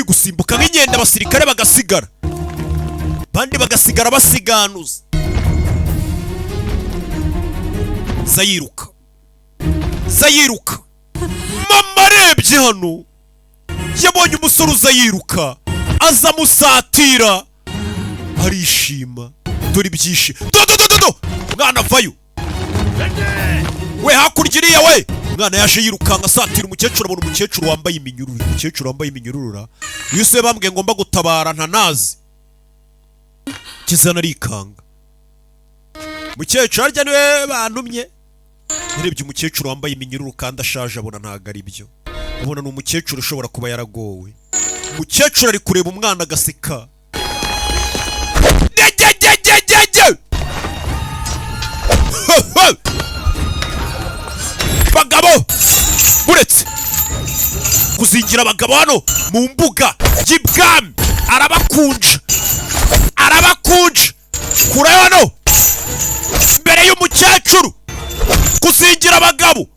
Gusimbuka nk'inkende, abasirikare bagasigara, abandi bagasigara basiganuza. Zayiruka, zayiruka. Mama arebye hano, yabonye umusore uza yiruka, aza amusatira, arishima. Dore ibyishimo, do do do do do! Mwana avayo we, hakurya iriya we. Umwana yaje yirukanka asatira umukecuru, abona umukecuru wambaye iminyururu. Umukecuru wambaye iminyururu, uyu se bambwiye ngomba gutabara ntanazi kizana. Arikanga umukecuru, harya niwe bantumye. Yarebye umukecuru wambaye iminyururu kandi ashaje, abona ntabwo ari byo, ubona ni umukecuru ushobora kuba yaragowe. Umukecuru ari kureba umwana agaseka. Gegegegegege! Bagabo, uretse kuzingira abagabo hano mu mbuga y'ibwami, arabakunja, arabakunja. Kura hano mbere y'umukecuru, kuzingira abagabo.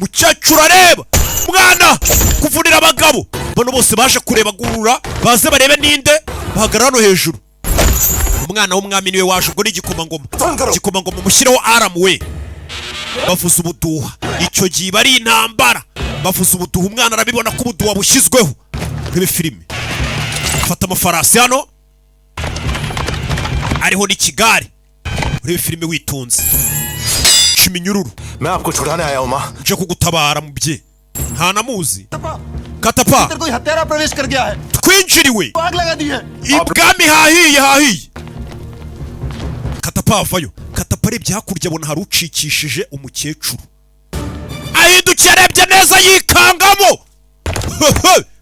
Mukecuru areba mwana kuvunira abagabo. Bano bose baje kureba gurura, baze barebe ninde. Bahagarara hano hejuru. Umwana w'umwami niwe waje, ubwo ni igikomangoma. Igikomangoma mushyireho aramu we. Bavuza ubuduha, icyo gihe iba ari intambara. Bavuza ubuduha, umwana arabibona ko ubuduha bushyizweho. Rebe filime, fata amafarasi hano ariho n'ikigare. Urebe filime witonze. Ca iminyururu. मैं आपको छुड़ाने आया हूँ माँ। Nje kugutabara mubye. Ntanamuzi Katapa. कोई हत्यारा प्रवेश कर गया है। Twinjiriwe. आग लगा दी है। Ibwami hahiye, hahiye. Katapa avayo. Katapa arebye hakurya, abona hari ucikishije umukecuru. Ahindukiye arebye neza, yikangamo.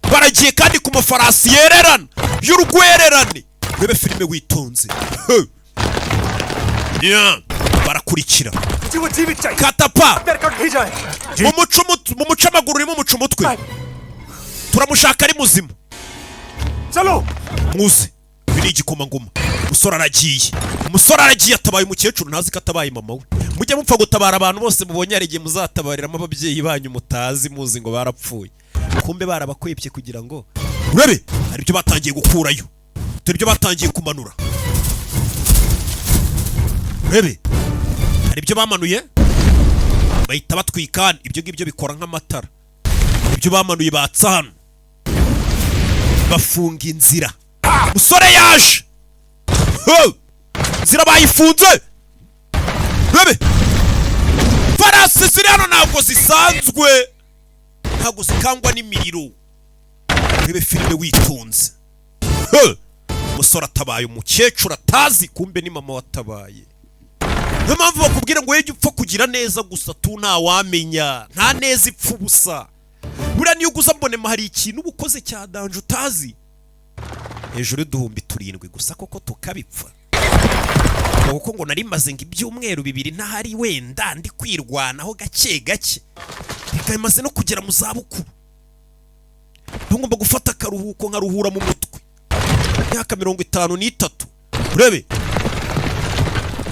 Baragiye kandi ku mafarasi yererana y'urwererane. Urebe filime witonze. Yeah. Barakurikira. जी वो जीवित चाहिए। Katapa. पैर कट भी जाए। Mu muco amaguru urimo umuca umutwe, turamushaka ari muzima. चलो। Muze, ibi ni igikomangoma. Umusore aragiye, umusore aragiye, atabaye umukecuru, ntazi ko atabaye mama we. Mujye mupfa gutabara abantu bose mubonye, hari igihe muzatabariramo ababyeyi banyu mutazi, muzi ngo barapfuye, kumbe barabakwepye kugira ngo urebe. Hari ibyo batangiye gukurayo, dore ibyo batangiye kumanura. Urebe, hari ibyo bamanuye bahita batwika. Ibyo ngibyo bikora nk'amatara. Ibyo bamanuye batsa hano, bafunga inzira. Musore yaje. Ho! Inzira bayifunze. Rebe, farasi ziri hano ntabwo zisanzwe, ntabwo zikangwa n'imiriro. Rebe filime witonze. Ho! Umusore atabaye umukecuru atazi, kumbe ni mama watabaye. Niyo mpamvu bakubwira ngo wejye upfa kugira neza gusa tu, ntawamenya, nta neza ipfa ubusa. Buriya niyo uguza mbonema, hari ikintu uba ukoze cya danger utazi. Hejuru y'uduhumbi 7 gusa koko tukabipfa, kuko ngo nari maze ngo ibyumweru 2 ntahari, wenda ndi kwirwanaho gake gake, reka maze no kugera mu zabukuru, ngomba gufata akaruhuko nkaruhura mu mutwe. Imyaka 53, urebe.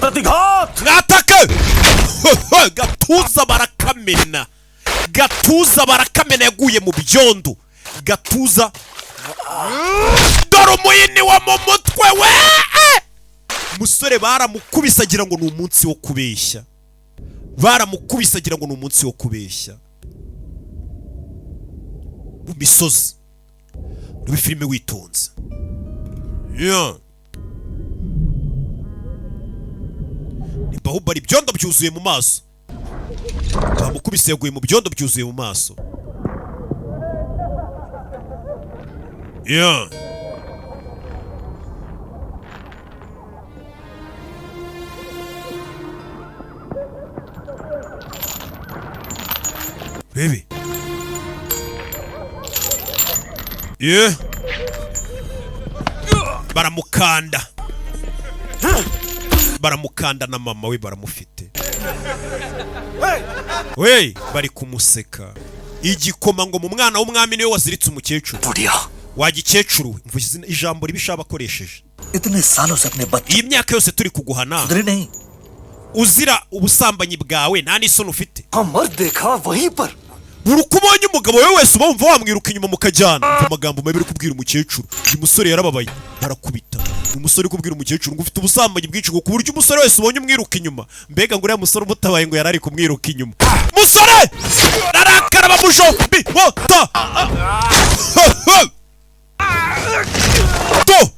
प्रतिघात। Mwatake gatuza barakamena, gatuza barakamena, yaguye mu byondo. Gatuza, dore umuyini wa mu mutwe we. Musore baramukubise agira ngo ni umunsi wo kubeshya, baramukubise agira ngo ni umunsi wo kubeshya. Mu misozi, urebe filime witonze. Yeah. Ni Bahubali, ibyondo byuzuye mu maso. Bamukubise yaguye mu byondo byuzuye mu maso. Yeah. Baby. Yeah. Baramukanda, baramukanda na mama we baramufite we, bari kumuseka. Igikoma ngo mu mwana w'umwami niwe waziritse umukecuru. बुढ़िया। Wa gikecuru we, mvuze ijambo ribi shaba akoresheje. इतने सालों से अपने बच्चे Iyi myaka yose turi kuguhana सुधरे नहीं। Uzira ubusambanyi bwawe, nta n'isoni ufite. हम मर्द देखा वहीं पर। Buri uko ubonye umugabo we wese uba wumva wamwiruka inyuma mukajyana. Umva amagambo mabi uri kubwira umukecuru. Uyu musore yarababaye, barakubita. Umusore uri kubwira umukecuru ngo ufite ubusambanyi bwinshi, ngo ku buryo umusore wese ubonye umwiruka inyuma. Mbega ngo uriya musore umutabaye ngo yari ari kumwiruka inyuma. Musore arakara, bamujobi wota to.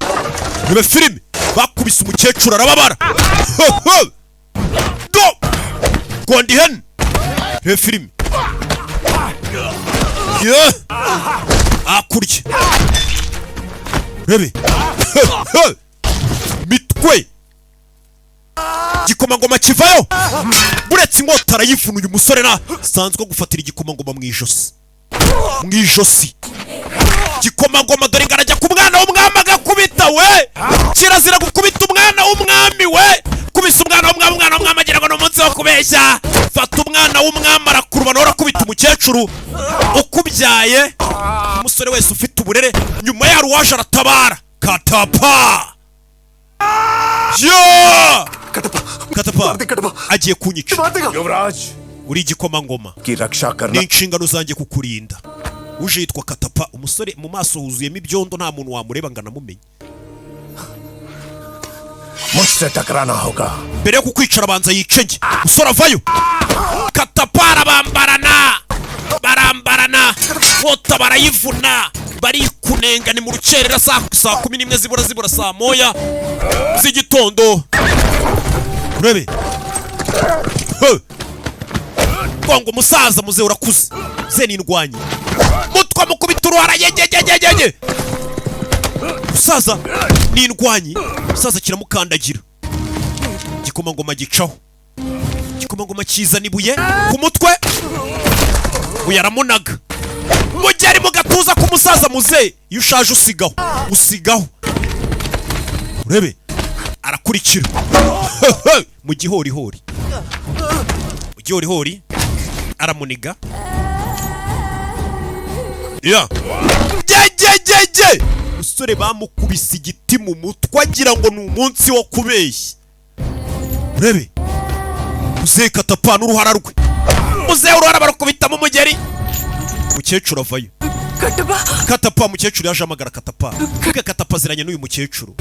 Reba filime, bakubise umukecuru arababara. Do gondi hen, reba filime ye akurya, rebe mitwe igikomangoma kivayo buretse inkota arayivuna. Uyu musore na sanzwe gufatira igikomangoma mu ijosi, mu ijosi igikomangoma. Dore ngo arajya ku mwana w'umwami agakubita we. Kirazira gukubita umwana w'umwami we. Kubisa umwana w'umwami, umwana w'umwami agira ngo ni umunsi wo kubeshya. Fata umwana w'umwami arakurubana, nawe arakubita umukecuru ukubyaye. Umusore wese ufite uburere nyuma yari uwaje aratabara Katapa yo. Katapa agiye kunyica. Yuvraj Uri igikomangoma की रक्षा करना ni inshingano zanjye kukurinda. Uje yitwa Katapa. Umusore mu maso huzuyemo ibyondo, nta muntu wamureba ngo anamumenye. मुझसे टकराना होगा। Mbere yo kukwicara abanza yicenge. Umusore avayo, Katapa arabambarana, barambarana, bota barayivuna, barikunenga. Ni mu rukerera saa 11 zibura saa 1 z'igitondo. Urebe. He! Gongo umusaza muze urakuze ze nindwanye mutwa mukubita uruhara yegegegegege. Umusaza nindwanyi, umusaza kiramukandagira, igikomangoma gicaho, igikomangoma kizana ibuye ku mutwe, uyu aramunaga mu gihe ari mu gatuza k'umusaza muze. Iyo ushaje usigaho, usigaho. Urebe arakurikira mu gihorihori, mu gihorihori aramuniga ya gegegege. Umusore bamukubise igiti mu mutwe agira ngo ni umunsi wo kubeshya. Urebe muzehe Katapa n'uruhara rwe, muzehe uruhara barukubitamo umugeri. Umukecuru avayo. Katapa, umukecuru yaje amagara Katapa. Mbega Katapa aziranye n'uyu mukecuru.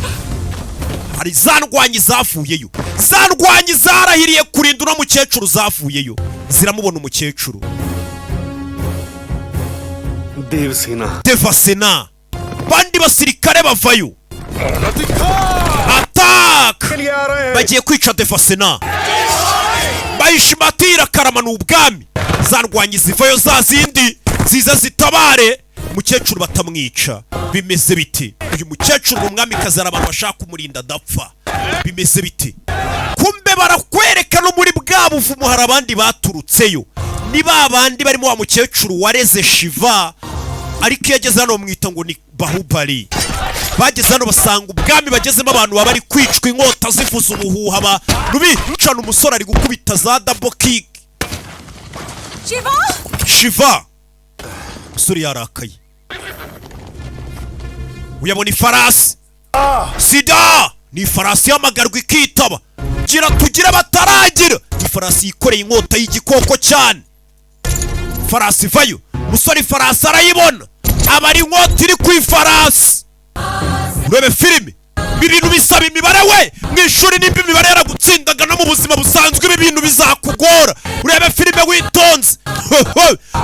Hari za ndwanyi zavuyeyo, za ndwanyi zarahiriye kurinda uno mukecuru, zavuyeyo ziramubona umukecuru. Devasena. Devasena, bandi basirikare bavayo, attack, bagiye kwica Devasena. Bayishimatira karama ni ubwami. Za ndwanyi zivayo, za zindi ziza zitabare umukecuru batamwica. Bimeze biti? Uyu mukecuru ni umwamikazi, hari abantu bashaka kumurinda adapfa. Bimeze biti? Kumbe barakwereka no muri bwa buvumo hari abandi baturutseyo, ni ba bandi barimo wa mukecuru wareze Shiva, ariko iyo ageze hano bamwita ngo ni Bahubali. Bageze hano basanga ubwami bagezemo abantu baba bari kwicwa, inkota zivuza ubuhuha, abantu bicana. Umusore ari gukubita za double kick. Shiva! Shiva, umusore yarakaye, uyabona ifarasi sida, ni ifarasi ihamagarwa ikitaba. Gira tugire bataragira. Ifarasi yikoreye inkota y'igikoko cyane. Farasi ivayo, umusore ifarasi arayibona, aba ari inkota iri ku ifarasi. Urebe filime, ibi bintu bisaba imibare we. Mu ishuri nimba imibare yaragutsindaga, no mu buzima busanzwe ibi bintu bizakugora. Urebe filime witonze.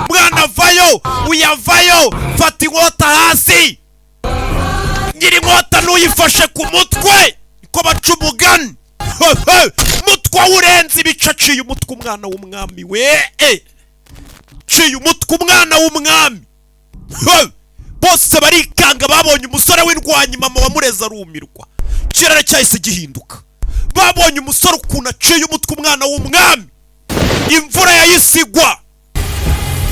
Mwana vayo, uyavayo, fata inkota hasi. Nyiri inkota ntuyifashe ku mutwe, niko baca umugani. Mutwe awurenze ibice, aciye umutwe umwana w'umwami we. Ciye umutwe umwana w'umwami. Bose barikanga, babonye umusore w'indwanyi, mama wamureze arumirwa. Ikirere cyahise gihinduka, babonye umusore ukuntu aciye umutwe umwana w'umwami. Imvura yayisigwa.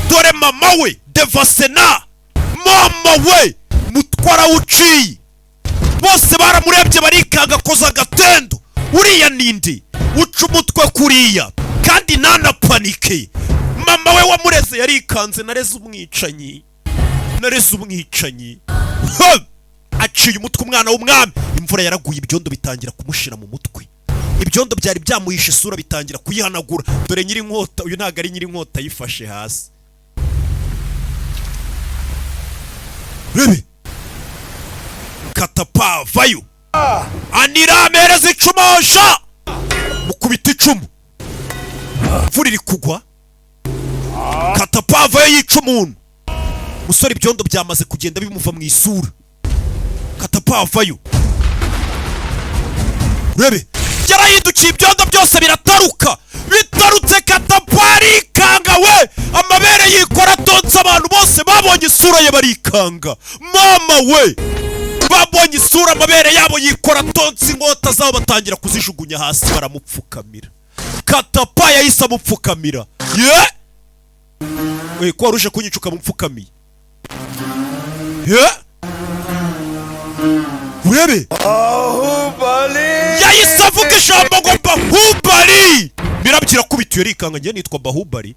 Dore mama we Devasena, mama we mutwe arawuciye. Bose baramurebye barikanga, akoze agatendo. Uriya nindi uca umutwe kuriya kandi ntanapanike? Mama we wamureze yarikanze. Nareze umwicanyi, nareze umwicanyi. Ha! Aciye umutwe umwana w'umwami. Imvura yaraguye, ibyondo bitangira kumushira mu mutwe. Ibyondo byari byamuhishe isura bitangira kuyihanagura. Dore nyiri inkota, uyu ntabwo ari nyiri inkota, yifashe hasi. Rebe Katapa, vayo. Anira, amereza icumu sha, mukubita icumu. Imvura iri kugwa. Katapa avayo, yica umuntu. Musore, ibyondo byamaze kugenda bimuva mu isura. Katapa avayo, urebe, yarahindukiye, ibyondo byose birataruka. Bitarutse, Katapa arikanga we, amabere yikora atonze. Abantu bose babonye isura ye barikanga. Mama we, babonye isura, amabere yabo yikora atonze, inkota zabo batangira kuzijugunya hasi, baramupfukamira. Katapa yahise amupfukamira. Ye we, ko waruje kunyica ukamupfukamiye? Ye, urebe, yahise avuga ijambo ngo "Bahubali". Mirabyo irakubitiye, arikanga. Njye nitwa Bahubali?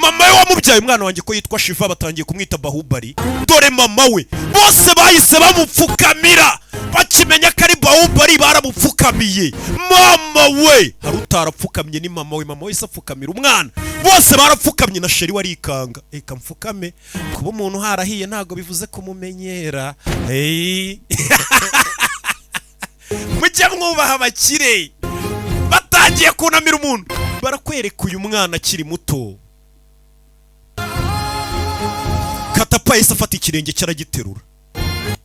Mama we wamubyaye, umwana wanjye ko yitwa Shiva, batangiye kumwita Bahubali. Dore mama we, bose bahise bamupfukamira bakimenya ko ari Bahubali, baramupfukamiye. Mama we, hari utarapfukamye? Ni mama we. Mama we se apfukamira umwana? Bose barapfukamye, na chéri we arikanga. Reka mfukame. Kuba umuntu harahiye ntabwo bivuze kumumenyera. Hey. Mujye mwubaha abakire. Batangiye kunamira umuntu. Barakwereka uyu mwana akiri muto. Katapa yahise afata ikirenge cye aragiterura,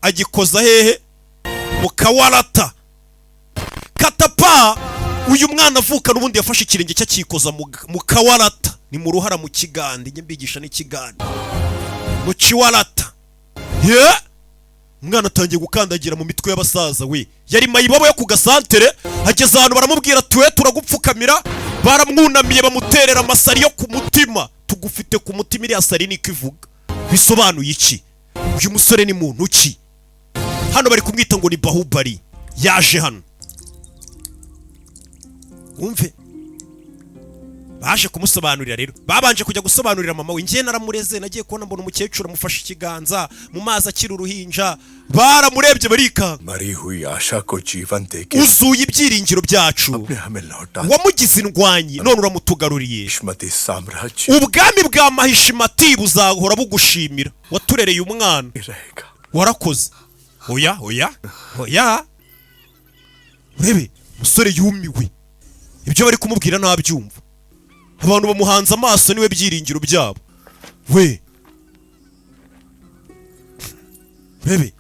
agikoza hehe? Mu kawarata. Katapa, uyu mwana avuka n'ubundi yafashe ikirenge cye akikoza mu kawarata, ni mu ruhara mu kigande. Njye mbigisha n'ikigande, mu kiwarata. Ye, umwana atangiye gukandagira mu mitwe y'abasaza. We yari mayibobo yo ku gasantere, ageze ahantu baramubwira, tuwe turagupfukamira. Baramwunamiye, bamuterera amasari yo ku mutima. Tugufite ku mutima. Iriya sari niko ivuga. Bisobanuye iki? Uyu musore ni muntu ki? Hano bari kumwita ngo ni Bahubali. Yaje hano, wumve, baje kumusobanurira. Rero babanje kujya gusobanurira mama we. Njye naramureze, nagiye kubona mbona umukecuru amufashe ikiganza mu mazi akiri uruhinja. Baramurebye barikanga. मरी हुई आशा को जीवन देके Uzuye ibyiringiro byacu. आपने हमें लौटा Wamugize indwanyi, none uramutugaruriye. Mahishmati साम्राज्य Ubwami bwa Mahishimati buzahora bugushimira. Waturereye umwana. रहेगा। Warakoze. Oya, oya, oya. Urebe, umusore yumiwe, ibyo bari kumubwira ntabyumva. Abantu bamuhanze amaso, niwe byiringiro byabo. We, urebe,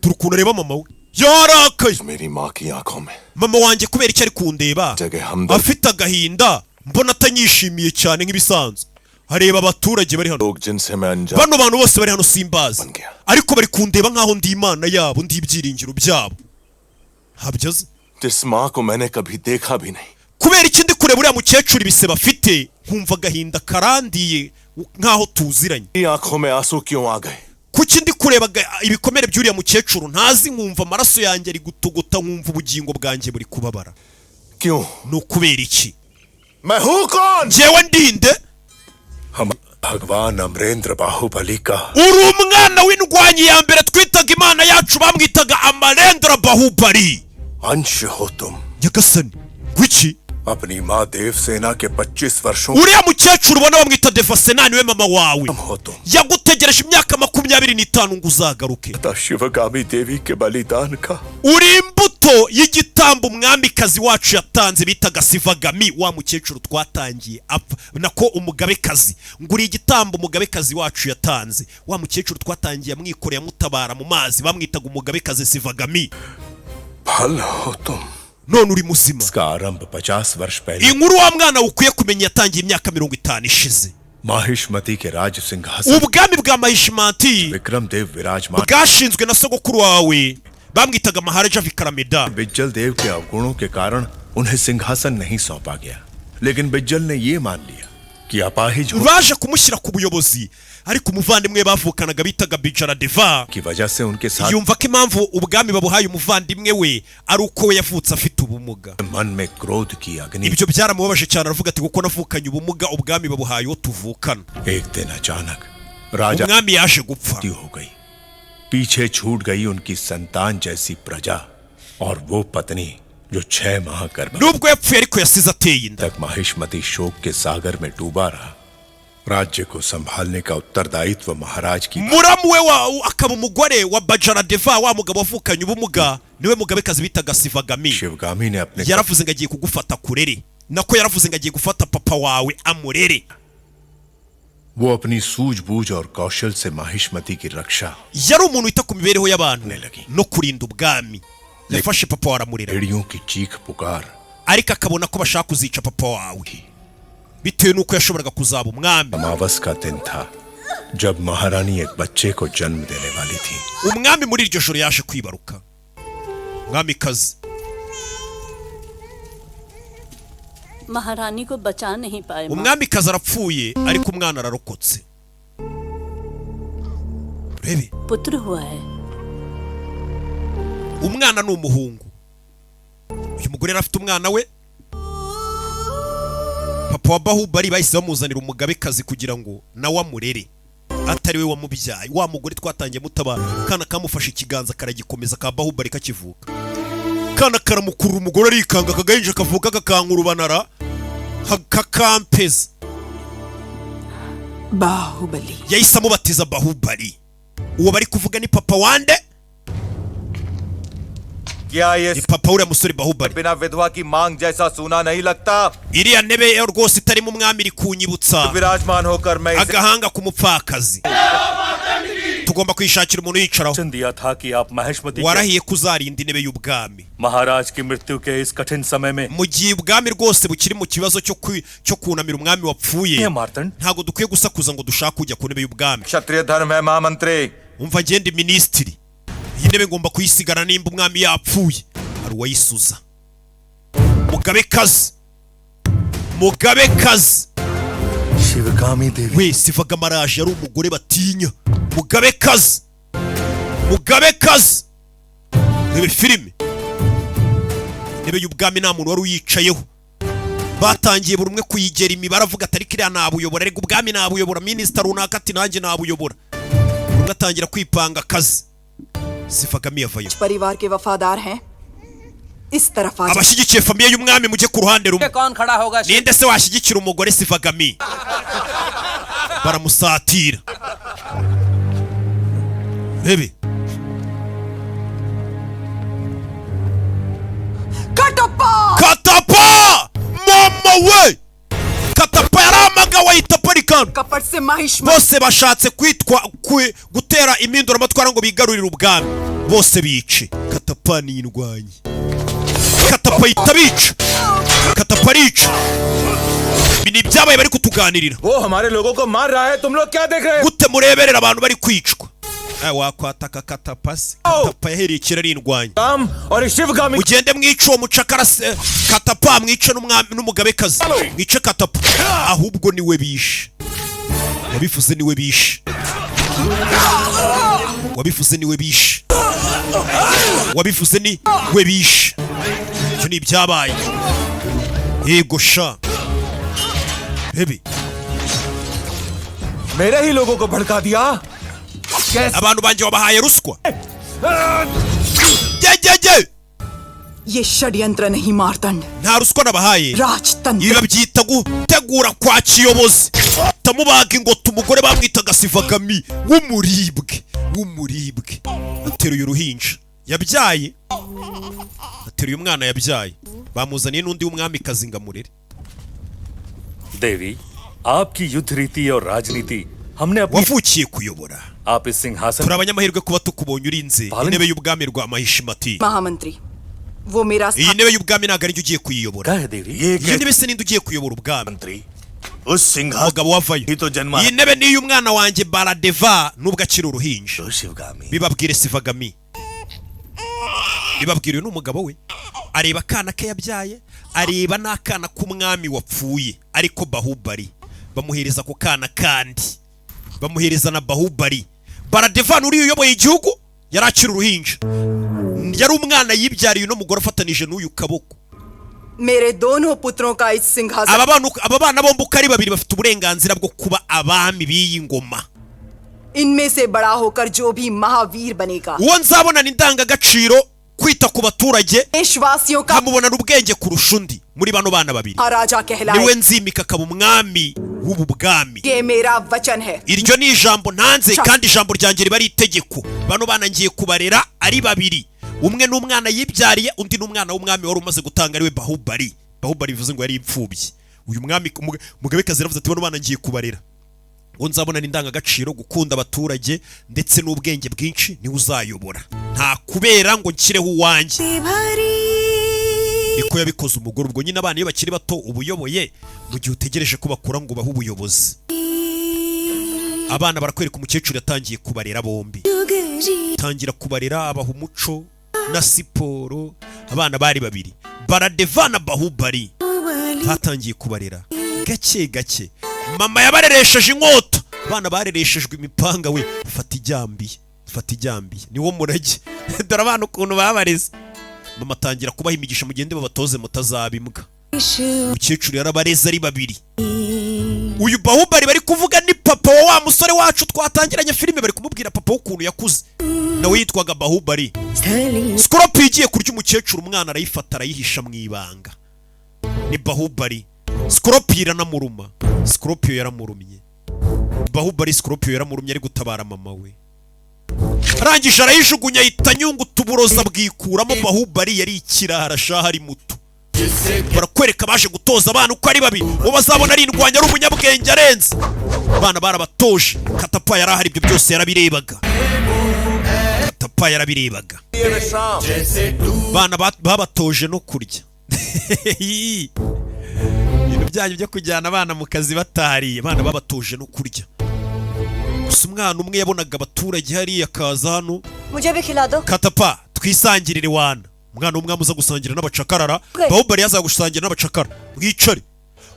turi ukuntu areba mama we, yarakaye. मेरी माँ की आंखों में Mama wanjye kubera icyo ari kundeba जगह हमदर्द afite agahinda, mbona atanyishimiye cyane nk'ibisanzwe? Areba abaturage bari hano. लोग जिनसे मैं अनजान Bano bantu bose bari hano simbazi, बन गया। ariko bari kundeba nk'aho ndi imana yabo, ndi ibyiringiro byabo. Ntabyo azi. जिस माँ को मैंने कभी देखा भी नहीं। Kubera iki ndi kureba uriya mukecuru, ibisebe afite, nkumva agahinda karandiye nk'aho tuziranye? मेरी आंखों में आंसू क्यों आ गए? Kuki ndi kureba ibikomere by'uriya mukecuru ntazi, nkumva amaraso yanjye ari gutogota, nkumva ubugingo bwanjye buri kubabara? क्यों? Ni ukubera iki? मैं हूँ कौन? Njyewe ndinde? हम भगवान अमरेंद्र बाहुबली का Uri umwana w'indwanyi ya mbere twitaga imana yacu, bamwitaga Amarendra Bahubali. अंश हो तुम। Nyagasani, gwiki? अपनी माँ देवसेना के 25 वर्षों Uriya mukecuru ubona bamwita Devasena, niwe mama wawe. कम हो तुम। Yagutegereje imyaka 25 ngo uzagaruke. माता शिवगामी देवी के बलिदान का Uri imbuto y'igitambo umwamikazi wacu yatanze bitaga Sivagami, wa mukecuru twatangiye apfa, nako umugabekazi. Ngo uri igitambo umugabekazi wacu yatanze, wa mukecuru twatangiye amwikoreye amutabara mu mazi, bamwitaga umugabekazi Sivagami. फल हो तुम। None uri muzima. इसका आरंभ 50 वर्ष पहले Inkuru wa mwana ukwiye kumenya yatangiye imyaka 50 ishize. Mahishmati के राज सिंहासन Ubwami bwa Mahishimati Vikram देव विराजमान bwashinzwe na sogokuru wawe, bamwitaga Maharaja Vikarameda. Bijjal देव के अवगुणों के कारण उन्हें सिंहासन नहीं सौंपा गया, लेकिन बिज्जल ने ये मान लिया कि अपाहिज होने Baje kumushyira ku buyobozi, ariko umuvandimwe we bavukanaga bitaga Bijaradeva की वजह से उनके साथ yumva ko impamvu ubwami babuhaye umuvandimwe we ari uko we yavutse afite ubumuga. मन में क्रोध की अग्नि Ibyo byaramubabaje cyane, aravuga ati kuko navukanye ubumuga, ubwami babuhaye uwo tuvukana. एक दिन अचानक राजा Umwami yaje gupfa. मृत्यु हो गई। पीछे छूट गई उनकी संतान जैसी प्रजा और वो पत्नी जो 6 माह गर्भ Nubwo yapfuye, ariko yasize ateye inda. तक माहिष्मती शोक के सागर में डूबा रहा। राज्य को संभालने का उत्तरदायित्व महाराज की Muramu we akaba umugore wa Bajaradeva, wa mugabo wavukanye ubumuga, niwe mugabekazi bitaga Sivagami. Shivgami ने अपने Yaravuze ngo agiye kugufata kurere, nako yaravuze ngo agiye gufata papa wawe amurere. वो अपनी सूझबूझ और कौशल से माहिष्मती की रक्षा Yari umuntu wita ku mibereho y'abantu Nelagi. No kurinda ubwami. Yafashe papa wawe aramurera, भेड़ियों की चीख पुकार ariko akabona ko bashaka kuzica papa wawe bitewe n'uko yashoboraga kuzaba umwami. अमावस का दिन था जब महारानी एक बच्चे को जन्म देने वाली थी। Umwami muri iryo joro yaje kwibaruka umwamikazi. महारानी को बचा नहीं पाए माँ। Umwamikazi arapfuye, ariko umwana ararokotse. Urebe. पुत्र हुआ है। Umwana ni umuhungu. Uyu mugore yari afite umwana we. Papa wa Bahubali bahise bamuzanira umugabekazi kugira ngo nawe amurere atari we wamubyaye. Wa mugore twatangiye mutabara, kana kamufashe ikiganza karagikomeza ka Bahubali kakivuka, kana karamukurura, umugore arikanga, akagahinja kavuka kakankurubanara kakampeza. Baahubali. Yahise amubatiza Bahubali. Uwo bari kuvuga ni papa wande? क्या ये Ni papa uriya musore Bahubali. बिना विधवा की मांग जैसा सूना नहीं लगता? Iriya ntebe yo rwose itarimo umwami iri kunyibutsa विराजमान होकर मैं इसे agahanga k'umupfakazi. Tugomba kwishakira umuntu uyicaraho. वचन दिया था कि आप महष्मती के Warahiye kuzarinda intebe y'ubwami. महाराज की मृत्यु के इस कठिन समय में Mu gihe ubwami rwose bukiri mu kibazo cyo kunamira umwami wapfuye, ये Martand ntabwo dukwiye gusakuza ngo dushake kujya ku ntebe y'ubwami. क्षत्रिय धर्म है महामंत्री। Umva, ngende minisitiri, iyi ntebe ngomba kuyisigara nimba umwami yapfuye. Hari uwayisuza. Mugabekazi, mugabekazi. Shivgami Devi. Wese ivaga amaraje, yari umugore batinya. Mugabekazi, mugabekazi. Rebe filime. Intebe y'ubwami nta muntu wari uyicayeho. Batangiye buri umwe kuyigera imibare, avuga ati: "Ariko iriya nabuyobora, ariko ubwami nabuyobora." Minisita runaka ati: "Nanjye nabuyobora." Buri umwe atangira kwipanga akazi. Sivagami yavayo. परिवार के वफादार हैं, इस तरफ आ जाओ। Abashyigikiye famille y'umwami mujye ku ruhande rumwe. कौन खड़ा होगा? Ninde se washyigikira umugore Sivagami? Baramusatira. Rebe. Kattappa. Katapa, mama we! Katapa yaramagawe, ahita aparikana. कपट से Mahishmati Bose bashatse kwitwa gutera impinduramatwara ngo bigarurire ubwami, bose bice. Katapa ni indwanyi. Katapa yita bica. Katapa arica. Ibi ni ibyabaye bari kutuganirira. वो हमारे लोगों को मार रहा है, तुम लोग क्या देख रहे हो? Gute mureberera abantu bari kwicwa? Wakwataka Katapa se? Katapa yahereye kera ari indwanyi. काम और इस Shivgami Mugende mwice uwo mucakara se Katapa, mwice n'umwami n'umugabekazi, mwice Katapa. Ahubwo niwe bishe. Wabivuze niwe bishe. Wabivuze niwe bishe. Wabivuze ni we bishe. Ibyo ni ibyabaye. Yego sha, bebe. मेरे ही लोगों को भड़का दिया। Abantu banjye wabahaye ruswa. Gegege. ये षड्यंत्र नहीं Martand, Nta ruswa nabahaye. Ibi राजतंत्र। Babyita gutegura kwa kiyobozi. Tamubaga ingota. Umugore bamwitaga Sivagami w'umuribwe, w'umuribwe. Ateruye uruhinja yabyaye, ateruye umwana yabyaye. Bamuzaniye n'undi w'umwamikazi ngo amurere. देवी, आपकी युद्ध रीति और राजनीति हमने अपनी Wavukiye kuyobora. आप इस सिंहासन Turi abanyamahirwe kuba tukubonye urinze intebe y'ubwami rwa Mahishimati. महामंत्री, वो मेरा Iyi ntebe y'ubwami ntabwo arijya ugiye kuyiyobora. क्या है देवी? ये Iyi ntebe se ninde ugiye kuyobora ubwami? मंत्री उस सिंहासन Umugabo wavayo. ही तो जन्मा Iyi ntebe ni iy'umwana wanjye Baradeva nubwo akiri uruhinja. Shivgami. Bibabwire Sivagami, bibabwire. Uyu ni umugabo we. Areba akana ke yabyaye, areba n'akana k'umwami wapfuye, ariko Bahubali bamuhereza ako kana kandi bamuhereza na Bahubali. Baradeva uriya uyoboye igihugu yari akiri uruhinja, yari umwana yibyariye uno mugore afatanije n'uyu kaboko. मेरे दोनों पुत्रों का इस सिंहासन Aba bana bombi uko ari babiri bafite uburenganzira bwo kuba abami b'iyi ngoma. इनमें से बड़ा होकर जो भी महावीर बनेगा, Uwo nzabonana indangagaciro, kwita ku baturage, देशवासियों का nkamubonana ubwenge kurusha undi muri bano bana babiri, महाराजा niwe कहलाए। nzimika akaba umwami W'ubu bwami. ये मेरा वचन है। Iryo ni ijambo ntanze, kandi ijambo ryanjye riba ari itegeko. Bano bana ngiye kubarera ari babiri. Umwe ni umwana yibyariye, undi ni umwana w'umwami wari umaze gutanga, ariwe Bahubali. Bahubali bivuze ngo yari imfubyi. Uyu mwami mugabekazi yaravuze ati: "Bano bana ngiye kubarera, ngo nzabona indangagaciro, gukunda abaturage ndetse n'ubwenge bwinshi, niwe uzayobora. Nta kubera ngo nshyireho uwanjye." Niko yabikoze umugore. Ubwo nyine abana iyo bakiri bato uba uyoboye mu gihe utegereje ko bakura ngo ubahe ubuyobozi. Abana barakwereka umukecuru yatangiye kubarera bombi, tangira kubarera, abaha umuco na siporo. Abana bari babiri, Baradeva na Bahubali. Batangiye kubarera gake gake. Mama yabareresheje inkota, abana barereshejwe imipanga. We fata ijyambiye, fata ijyambiye, niwo murage. Dore abana ukuntu babareze. Mama atangira kubaha imigisha: "Mugende babatoze, mutazaba imbwa." Umukecuru yarabareze ari babiri. Uyu Bahubali bari kuvuga ni papa wa musore wacu twatangiranye filime. Bari kumubwira papa w'ukuntu yakuze, nawe yitwaga Bahubali. Scorpion igiye kurya umukecuru, umwana arayifata arayihisha mu ibanga. Ni Bahubali. Scorpion iranamuruma. Scorpion yaramurumye Bahubali. Scorpion yaramurumye ari gutabara mama we, arangije arayijugunya, ahita anyunguta uburoza bwikuramo. Bahubali yari ikirara shaha ari muto. Barakwereka baje gutoza abana uko ari babiri, uwo bazabona ari indwanya, ari umunyabwenge arenze. Abana barabatoje. Katapa yari ahari, ibyo byose yarabirebaga. Katapa yarabirebaga. Abana babatoje no kurya. Ibintu byanyu byo kujyana abana mu kazi batariye. Abana babatoje no kurya. Gusa umwana umwe yabonaga abaturage hariya akaza hano. मुझे भी खिला दो। Katapa, twisangirire wana. Umwana w'umwami uza gusangira n'abacakarara? Okay. Bahubali yazaga gusangira n'abacakara. Mwicare.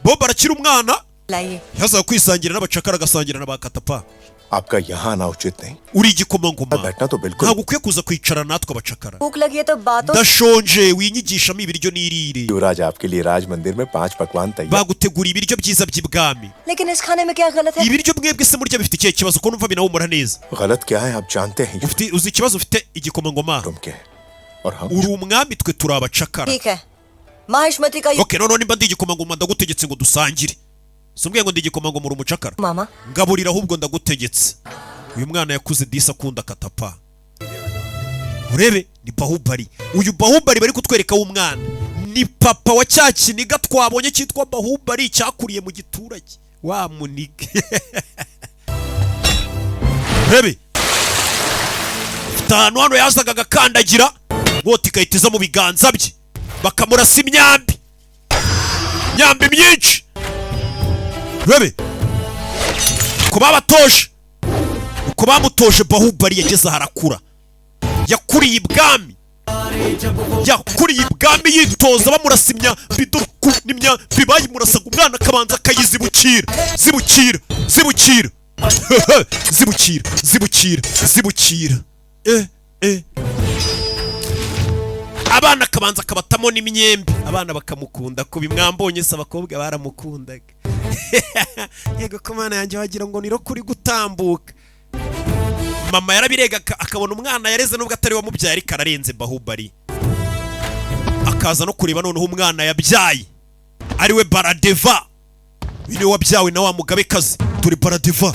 Bahubali akiri umwana लाइए। yazaga kwisangira n'abacakara, agasangira na ba Katapa. आपका यहाँ आना उचित नहीं। Uri igikomangoma, बैठना तो बिल्कुल ntabwo ukwiye kuza kwicara natwe abacakara. भूख लगी है तो बातों Ndashonje, winyigishamo ibiryo, nirire. युवराज, आपके लिए राज मंदिर में पांच पकवान तैयार Bagutegura ibiryo byiza by'ibwami. लेकिन इस खाने में क्या गलत है? Ibiryo mwebwe se murya bifite ikihe kibazo, ko numva binahumura neza? गलत क्या है, आप जानते हैं। Ufite, uzi ikibazo ufite, igikomangoma? तुम क्या है और हम Uri umwami, twe turi abacakara. ठीक है, माहिष्मती का Okay, noneho nimba ndi igikomangoma, ndagutegetse ngo dusangire. Si umbwiye ngo ndi igikomangoma, uri umucakara. मामा। Ngaburira ahubwo, ndagutegetse. Uyu mwana yakuze disi akunda Katapa. Urebe ni Bahubali. Uyu Bahubali bari kutwereka w'umwana ni papa wa cya kiniga twabonye cyitwa Bahubali, cyakuriye mu giturage wa muniga. Urebe ufite ahantu hano yazaga agakandagira, inkota igahita iza mu biganza bye, bakamurasa imyambi, imyambi myinshi. Urebe uko babatoje, uko bamutoje. Bahubali yageze aha arakura, yakuriye ibwami, yakuriye ibwami yitoza bamurasa imyambi. Dore ukuntu imyambi bayimurasaga, umwana akabanza akayizibukira, zibukira, zibukira, zibukira, zibukira, zibukira. Eh eh, abana akabanza akabatamo n'imyembe, abana bakamukunda kubi. Mwambonye se, abakobwa baramukundaga. Yego ko mana yanjye, wagira ngo ni kuri gutambuka. Mama yarabirega akabona umwana yareze, nubwo atari wamubyaye, ariko ararenze Bahubali. Akaza no kureba noneho umwana yabyaye, ariwe Baradeva. Uyu niwe wabyawe na wa mugabekazi. Turi Baradeva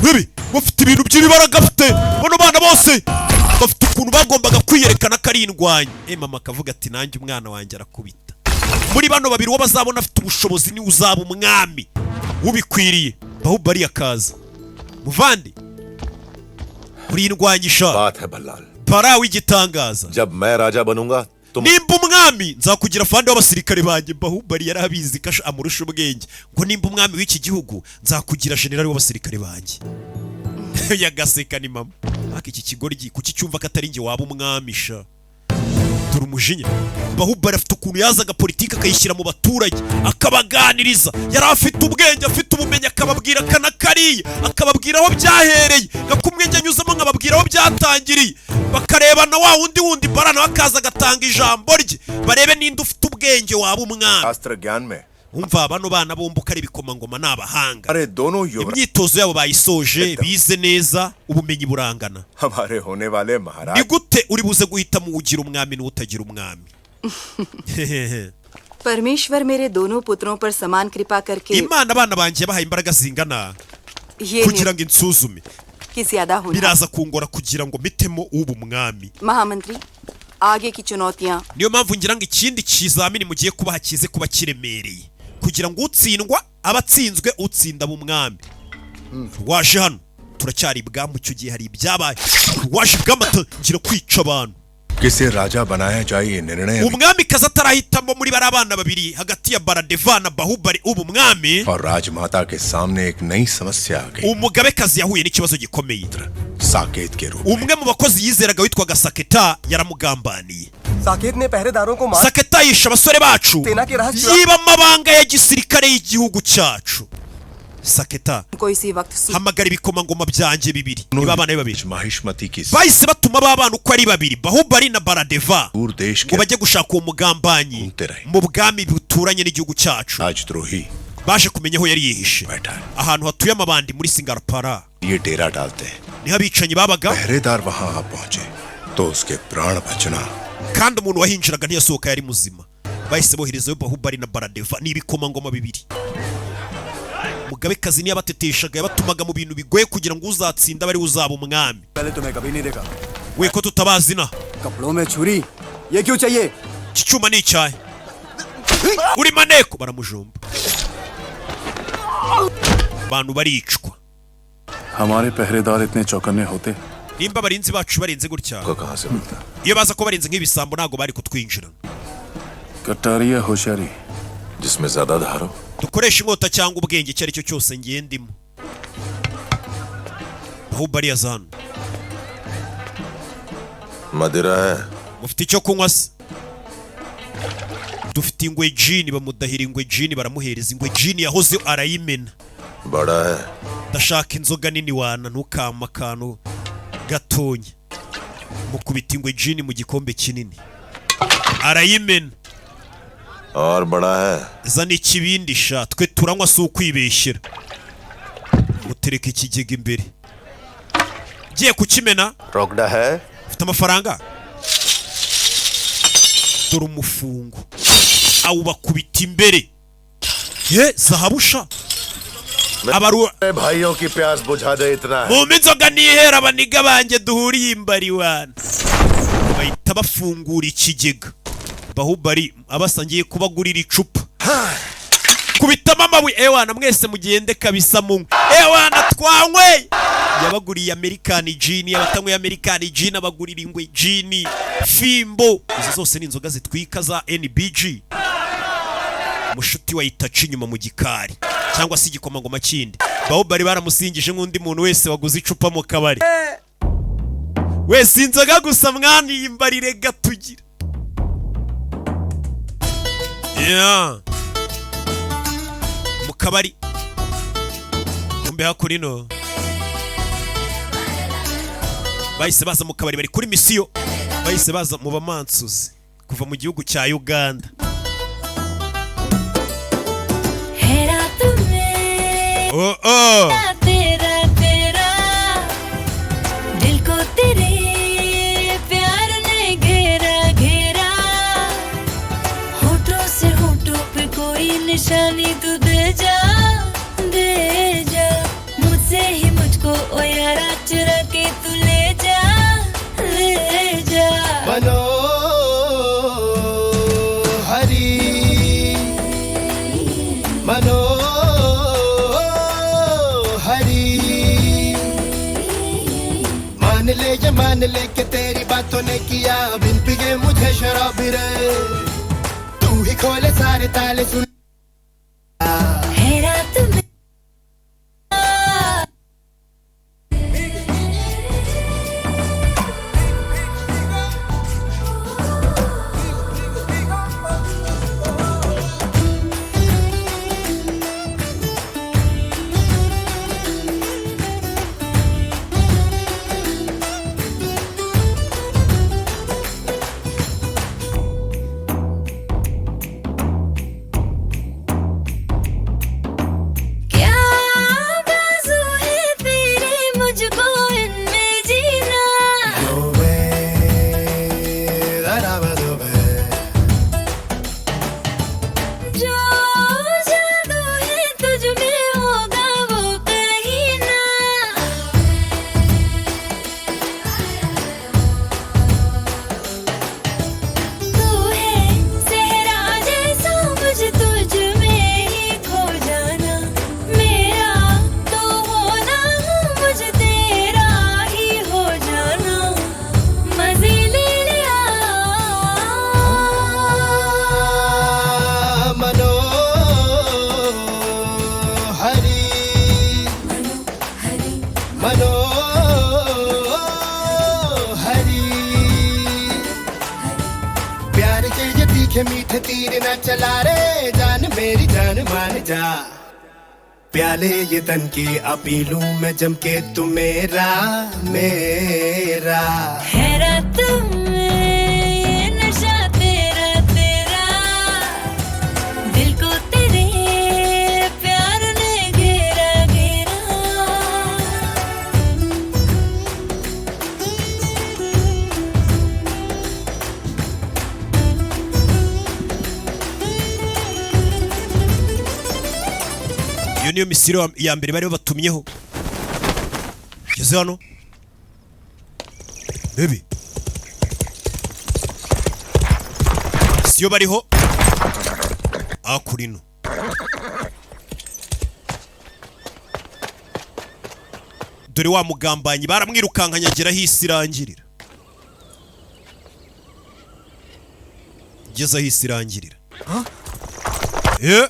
bibi bafite ibintu by'ibibaraga afite. Bano bana bose bafite ukuntu bagombaga kwiyerekana ko ari indwanyi. Mama akavuga ati: "Nanjye umwana wanjye arakubita." Muri bano babiri, uwo bazabona afite ubushobozi niwe uzaba umwami ubikwiriye. Bahubali akaza: "Muvandi, uri indwanyisha." बात है Ballal. Bara w'igitangaza. जब मैं राजा बनूंगा तुम Nimba umwami, nzakugira afande w'abasirikare banjye. Bahubali yari abizi ko amurusha ubwenge. Ngo nimba umwami w'iki gihugu, nzakugira generali w'abasirikare banjye. Yagaseka ni mama ariko iki kigoryi kuki cyumva ko atari njye waba umwami sha? Dore umujinya. Bahubali afite ukuntu yazaga politiki akayishyira mu baturage, akabaganiriza. Yari afite ubwenge, afite ubumenyi, akababwira aka na kariya, akababwira aho byahereye. Gakumwe njya anyuzamo nkababwira aho byatangiriye, bakarebana. Wa wundi wundi bara nawe akaza agatanga ijambo rye, barebe ninde ufite ubwenge waba umwami. शास्त्र ज्ञान में Umva, bano bana bombi uko ari ibikomangoma ni abahanga. अरे दोनों युवराज Imyitozo yabo bayisoje, bize neza, ubumenyi burangana. हमारे होने वाले महाराज Ni gute uri buze guhitamo ugira umwami n'utagira umwami? परमेश्वर मेरे दोनों पुत्रों पर समान कृपा करके Imana abana banjye yabahaye imbaraga zingana ये kugira ngo insuzume. कि ज्यादा होना। Biraza kungora kugira ngo mpitemo uba umwami. महामंत्री, आगे की चुनौतियां Niyo mpamvu ngira ngo ikindi kizamini mugiye kubaha kize kuba kiremereye, kugira ngo utsindwa aba atsinzwe, utsinda aba umwami. Waje hano turacyari ibwami, icyo gihe hari ibyabaye. Waje ibwami atangira kwica abantu. किसे राजा बनाया जाए ये निर्णय अभी- Umwamikazi atarahitamo muri bari abana babiri hagati ya Baradeva na Bahubari ubu umwami, और राजमाता के सामने एक नई समस्या आ गई। Umugabekazi yahuye n'ikibazo gikomeye. Saket के रूप Umwe mu bakozi yizeraga witwaga Saketa yaramugambaniye. Saket ने पहरेदारों को मार Saketa yishe abasore bacu, Sena ke rahasya- yiba amabanga ya gisirikare y'igihugu cyacu. Saketa को इसी वक्त सू- hamagara ibikomangoma byanjye bibiri, niba abana be babiri. Mahishmati की Bahise batuma ba bana uko ari babiri, Bahubari na Baradeva, दूर देश ngo के bajye gushaka uwo mugambanyi mu bwami buturanye n'igihugu cyacu. राजद्रोही Baje kumenya aho yari yihishe, बैठा है। Ahantu hatuye amabandi muri Singarapara ये डेरा डालते हैं। Niho abicanyi babaga. पहरेदार वहां आ पहुंचे तो उसके प्राण बचना Kandi umuntu wahinjiraga ntiyasohoka yari muzima. Bahise boherezayo Bahubari na Baradeva, ni ibikomangoma bibiri. Mugabekazi niyo yabateteshaga, yabatumaga mu bintu bigoye kugira ngo uzatsinda abe ariwe uzaba umwami. पहले तुम्हें कभी नहीं देखा। We ko tutabazina? कपड़ों में छुरी ये क्यों चाहिए? Iki cyuma ni icyahe? Uri maneko? Baramujomba, abantu baricwa. हमारे पहरेदार इतने चौकन्ने होते Nimba abarinzi bacu barinze gutya, को कहां से मिलता? Iyo baza ko barinze nk'ibisambo ntabwo bari kutwinjira. Kataria होशियारी जिसमें ज्यादा धार हो। Dukoresha inkota cyangwa ubwenge, icyo ari cyo cyose ngendimo. Ahubwo ariya zano. मदिरा है? Mufite icyo kunywa se? Dufite ingwe jini. Bamudahira ingwe jini, baramuhereza ingwe jini yahoze arayimena. बड़ा है? Ndashaka inzoga nini wana, ntukama akantu gatonya. Mukubita ingwe jini mu gikombe kinini arayimena. और बड़ा है? Zana ikibindi sha, twe turanywa si ukwibeshyera. Mutereka ikigega imbere, ngiye kukimena. रोकड़ा है? Ufite amafaranga? Dore umufungo, awubakubita imbere ye zahabu sha abaru. भाइयों की प्यास बुझा दे इतना है। Mumpe inzoga nihera abaniga banjye duhuriye imbariwana. Bahita bafungura ikigega. Bahubari abasa ngiye kubagurira icupa, kubitamo amabuye. Ewana mwese mugende kabisa munywe, ewana twanyweye. Yabaguriye American gin, abatanyweye American gin abagurira ingwe gin, fimbo. Izo zose ni inzoga zitwika za NBG. Mushuti wa itaca inyuma mu gikari cyangwa se igikomangoma kindi, Bahubari baramusingije nk'undi muntu wese waguze icupa mu kabari wese. Inzoga gusa mwana, iyi mbarire gatugira, yeah. Mu kabari kumbe hakurino bahise baza mu kabari, bari kuri misiyo. Bahise baza mu bamansuzi kuva mu gihugu cya Uganda. है रात में Oh. तेरा तेरा दिल को तेरे प्यार ने घेरा घेरा, होठों से होठों पे कोई निशानी तू दे जा दे जा, मुझसे ही मुझको ओ यारा चुरा के तू ले जा ले जा। मनो हरी मनो हरी, मान ले ये मान ले के तेरी बातों ने किया बिन पिए मुझे शराबी रे, तू ही खोले सारे ताले सुन। है रात में तीखे मीठे तीर न चला रे, जान मेरी जान मान जा। प्याले ये तन की अपीलूं मैं जम के तू मेरा मेरा। है रात में ये नशा तेरा तेरा, दिल को तेरे प्यार ने घेरा घेरा। Iyo niyo misiyo ya mbere bari babatumyeho. Ngeze hano baby, siyo bariho akurino. Dore wa mugambanyi baramwirukankanye agera aho isi irangirira, ngeze aho isi irangirira. Eh?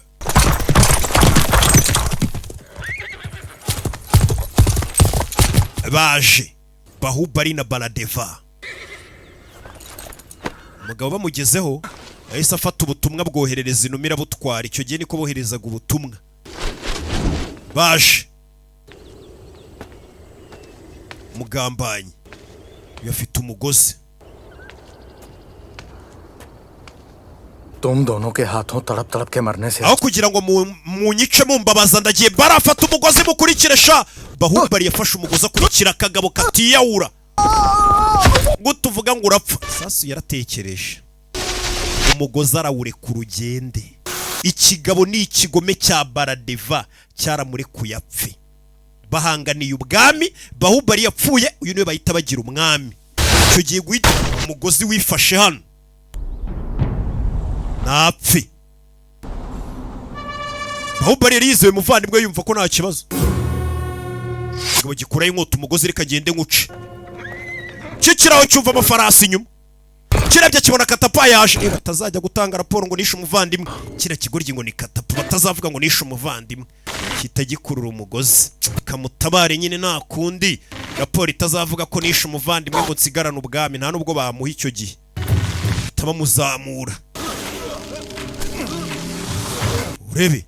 Baje Bahubali na Baladeva, umugabo bamugezeho yahise afata ubutumwa bwoherereza intumwa irabutwara. Icyo gihe niko boherezaga ubutumwa. Baje mugambanyi yafite umugozi. तुम दोनों के हाथों तड़प तड़प के मरने से aho kugira ngo munyice mumbabaza, ndagiye. Barafata umugozi mukurikire sha. Bahubali yafashe umugozi akurikira akagabo katiyawura ngo tuvuga ngo urapfa. Sasu yaratekereje, umugozi arawurekura ugende. Ikigabo ni ikigome cya Baradeva cyaramurekuye apfe. Bahanganiye ubwami, Bahubali yapfuye, uyu niwe bahita bagira umwami. Icyo gihe guhita umugozi wifashe hano napfe. Bahubali yari yizeye umuvandimwe, yumva ko nta kibazo. Ikigabo gikuraho inkota, umugozi reka agende nkuce. Kikiraho cyumva amafarasi inyuma, kirebye kibona Katapa yaje. Batazajya gutanga raporo ngo nishe umuvandimwe. Kiriya kigoryi ngo ni Katapa, batazavuga ngo nishe umuvandimwe. Kita gikurura umugozi kamutabare nyine, nta kundi. Raporo itazavuga ko nishe umuvandimwe ngo nsigarane ubwami, nta nubwo bamuha icyo gihe. Tabamuzamura urebe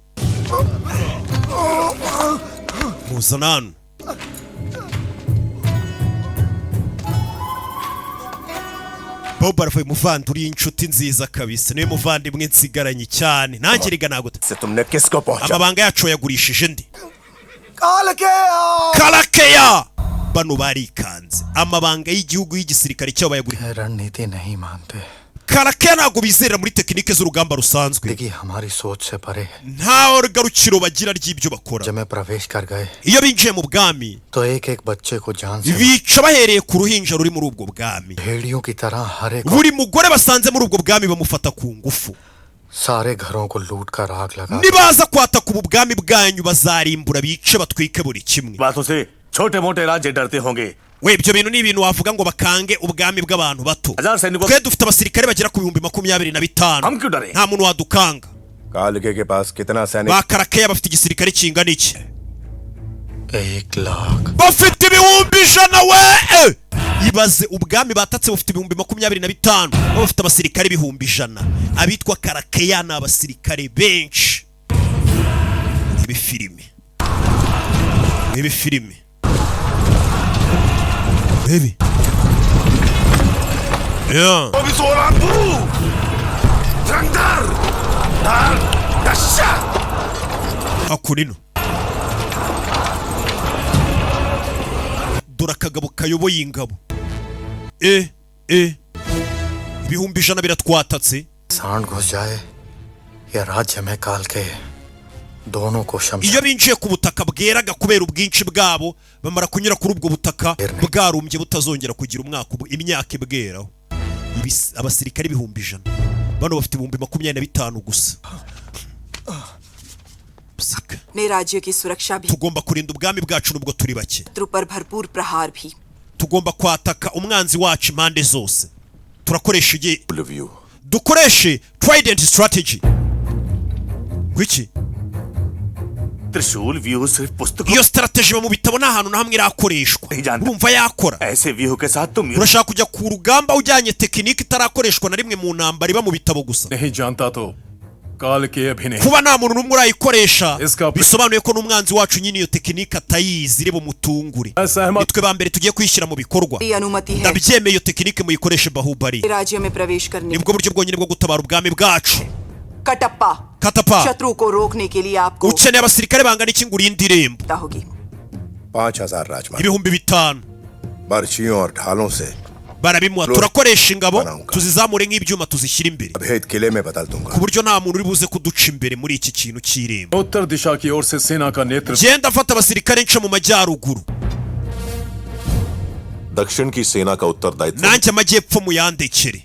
muzana hano. Bob aravuye, muvandi uri inshuti nziza kabisa, niwe muvandimwe nsigaranye cyane nanjye rega ntabwo से तुमने किसको पहुंचा? Amabanga yacu yagurishije ndi Karakeya. Bano barikanze amabanga y'igihugu y'igisirikare cyabo bayagurishije. रणनीति नहीं मानते। Karakeya ntabwo bizerera muri tekinike z'urugamba rusanzwe, देखिए हमारी सोच से परे है। nta garukiro bagira ry'ibyo bakora. जब मैं प्रवेश कर गए Iyo binjiye mu bwami तो एक एक बच्चे को जान से bica bahereye ku ruhinja ruri muri ubwo bwami. भेड़ियों की तरह हर एक Buri mugore basanze muri ubwo bwami bamufata ku ngufu. सारे घरों को लूट कर आग लगा Nibaza kwataka ubu bwami bwanyu bazarimbura, bice, batwike buri kimwe. बातों से छोटे मोटे राज्य डरते होंगे। We, ibyo bintu ni ibintu wavuga ngo bakange ubwami bw'abantu bato. हजार सैनिकों Twe dufite abasirikare bagera ku 25,000, हम क्यों डरे? nta muntu wadukanga. कालके के पास कितना सैनिक? Ba Karakeya bafite igisirikare kingana iki? 1 lakh. Bafite 100,000 we. Ibaze, ubwami batatse bufite 25,000, bo bafite abasirikare 100,000. Abitwa Karakeya ni abasirikare benshi. Ibi filime, ibi filime baby, yeah. Hakurino dore akagabo kayoboye ingabo e e 100,000 biratwatatse. सांड घुस जाए या राज्य में काल के दोनों को शमशान Iyo binjiye ku butaka bweraga kubera ubwinshi bwabo, bamara kunyura kuri ubwo butaka bwarumbye butazongera kugira umwaka ubu imyaka ibweraho. Abasirikare 100,000, bano bafite 25,000 gusa. Abasirikare. अपने राज्य की सुरक्षा भी, Tugomba kurinda ubwami bwacu nubwo turi bake. शत्रु पर भरपूर प्रहार भी। Tugomba kwataka umwanzi wacu impande zose. Turakoresha igihe, dukoreshe trident strategy. Ngwiki? त्रिशूल व्यूह सिर्फ पुस्तकों Iyo strategy iba mu bitabo, nta hantu na hamwe irakoreshwa. Urumva yakora? ऐसे व्यूह के साथ तुम Urashaka kujya ku rugamba ujyanye tekinike itarakoreshwa na rimwe mu ntambara, iba mu bitabo gusa? नहीं जानता तो काल के अभी नहीं। Kuba nta muntu n'umwe urayikoresha bisobanuye ko n'umwanzi wacu nyine iyo tekinike atayizi, iri bumutungure. Nitwe ba mbere tugiye kuyishyira mu bikorwa. मेरी अनुमति है। Ndabyemeye, iyo tekinike muyikoreshe, Bahubari. राज्य में प्रवेश करने Nibwo buryo bwonyine bwo gutabara ubwami bwacu. Kattappa, Katapa, शत्रु को रोकने के लिए आपको ukeneye abasirikare bangana iki ngo urinde irembo? होगी। 5,000 राजमाता। 5,000। बर्छियों और ढालों से Barabimuha. Turakoresha ingabo, tuzizamure nk'ibyuma, tuzishyire imbere अभेद किले में बदल दूंगा। ku buryo nta muntu uri buze kuduca imbere muri iki kintu cy'irembo. उत्तर दिशा की ओर से सेना का नेतृत्व Genda afata abasirikare nca mu majyaruguru. दक्षिण की सेना का उत्तरदायित्व Nanjye amajyepfo muyandekere.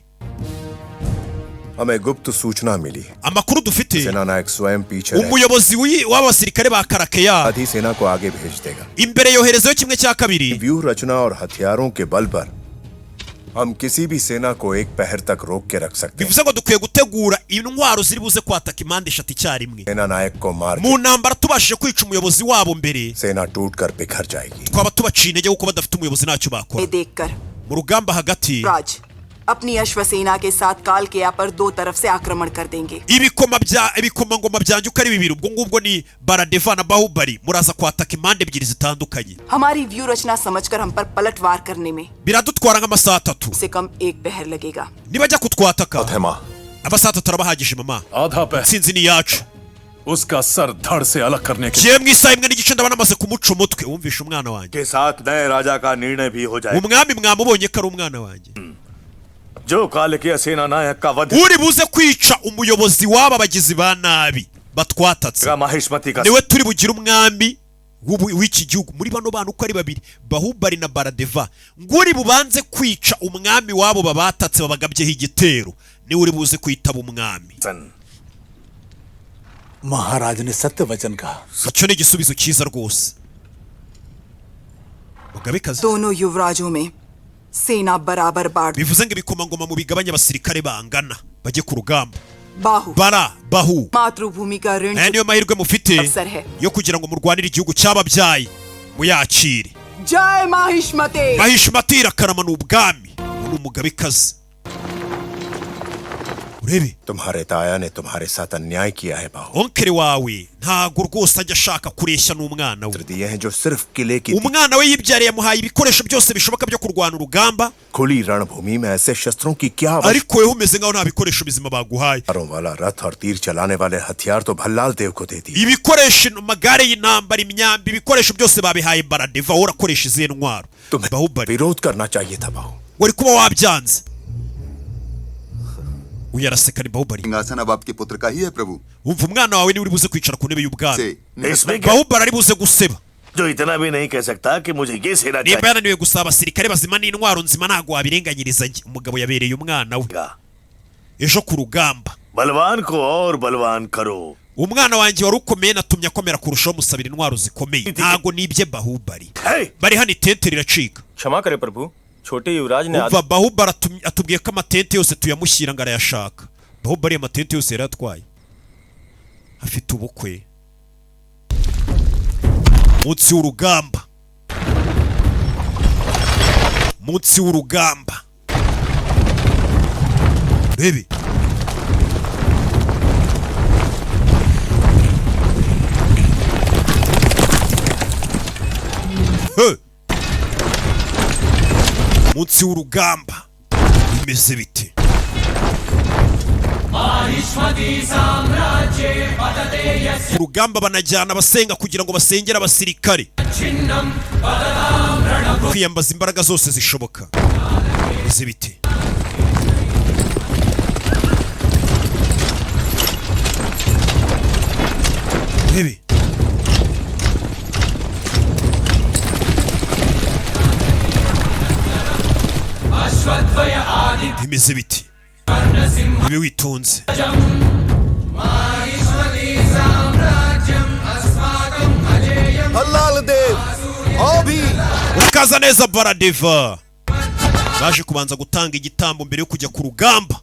हमें गुप्त सूचना मिली, Amakuru dufite, सेना नायक स्वयं पीछे रह- umuyobozi w'abasirikare ba Karakeya आधी सेना को आगे भेज देगा। imbere yoherezayo kimwe cya kabiri. व्यूह रचना और हथियारों के बल पर हम किसी भी सेना को एक पहर तक रोक के रख सकते हैं। Bivuze ngo dukwiye gutegura intwaro ziri buze kwataka impande eshatu icyarimwe. सेना नायक को मार Mu ntambara, tubashije kwica umuyobozi wabo mbere, सेना टूट कर बिखर जाएगी। twaba tubaciye intege, kuko badafite umuyobozi ntacyo bakora देखकर mu rugamba hagati. राज अपनी अश्वसेना के साथ काल केया पर दो तरफ से आक्रमण कर देंगे। Ibikoma bya ibikomangoma byanjye uko ari bibiri, ubwo ngubwo ni Baradeva na Bahubari, muraza kwataka impande ebyiri zitandukanye. हमारी व्यू रचना समझकर हम पर पलटवार करने में Biradutwara nk'amasaha 3. से कम एक पहर लगेगा। Nibajya kutwataka, amasaha 3 arabahagije mama. आधा पहर Intsinzi ni iyacu. उसका सर धड़ से अलग करने के Ngiye mu isaha 1 n'igice ndaba namaze kumuca umutwe. Wumvishe umwana wanjye? के साथ नए राजा का निर्णय भी हो जाए। Umwami mwamubonye ko ari umwana wanjye. जो काल के सेना नायक का वध Uri buze kwica umuyobozi w'aba bagizi ba nabi batwatatse, Mahishmati का niwe turi bugire umwami w'iki gihugu muri bano bana uko ari babiri, Bahubari na Baradeva. Nguri bubanze kwica umwami wabo babatatse, babagabyeho igitero, niwe uri buze kwitaba umwami. महाराज ने सत्य वचन कहा। Icyo ni igisubizo cyiza rwose, mugabekazi. दोनों युवराजों में सेना बराबर बांट। Bivuze ngo ibikomangoma mu bigabanya abasirikare bangana bajye ku rugamba. बाहु, Bara Bahu, मातृभूमि का ऋण aya niyo mahirwe mufite अवसर है। yo kugira ngo murwanire igihugu cyababyaye, muyakire. जय माहिष्मते। Mahishmati irakarama, ni ubwami. Ubu ni umugabekazi, urebe. तुम्हारे ताया ने तुम्हारे साथ अन्याय किया है बाहु। Oncle wawe ntago rwose ajya ashaka kureshya n'umwana we. दिए हैं जो सिर्फ किले की Umwana we yibyariye yamuhaye ibikoresho byose bishoboka byo kurwana urugamba, खुली रणभूमि में ऐसे शस्त्रों की क्या ariko wewe umeze nkaho nta bikoresho bizima baguhaye. आवश्यकतारों वाला रथ और तीर चलाने वाले हथियार तो भल्लाल देव को दे दिए। Ibikoresho, amagare y'intambara, imyambi, ibikoresho byose babihaye Baradeva. Wowe urakoresha izihe ntwaro? तुम्हें Bahubali, विरोध करना चाहिए था बाहु। Wari kuba wabyanze. Uyu araseka, ni Bahubali. सिंहासन अब आपके पुत्र का ही है प्रभु। Wumva, umwana wawe niwe uri buze kwicara ku ntebe y'ubwami. इसमें क्या Bahubali ari buze guseba जो इतना भी नहीं कह सकता कि मुझे ये सेना nimba चाहिए। yananiwe gusaba abasirikare bazima n'intwaro nzima, ntabwo wabirenganyiriza njye. Umugabo yabereye umwana we ejo ku rugamba. बलवान को और बलवान करो। Umwana wanjye wari ukomeye natumye akomera kurushaho, musabira intwaro zikomeye. Ntago nibye Bahubali. Bari hano, itente riracika. क्षमा करें प्रभु, छोटे युवराज ने Umva, Bahubali atubwiye ko amatente yose tuyamushyira ngo arayashaka. Bahubali amatente yose yarayatwaye, afite ubukwe munsi w'urugamba, munsi w'urugamba. Rebe. He! Munsi w'urugamba bimeze bite? Ku rugamba banajyana abasenga kugira ngo basengere abasirikare, kwiyambaza imbaraga zose zishoboka. Bimeze bite? Rebe. Bimeze biti? Ibi witonze. Bhallal Dev अभी। Urakaza neza, Baradeva. Baje kubanza gutanga igitambo mbere yo kujya ku rugamba.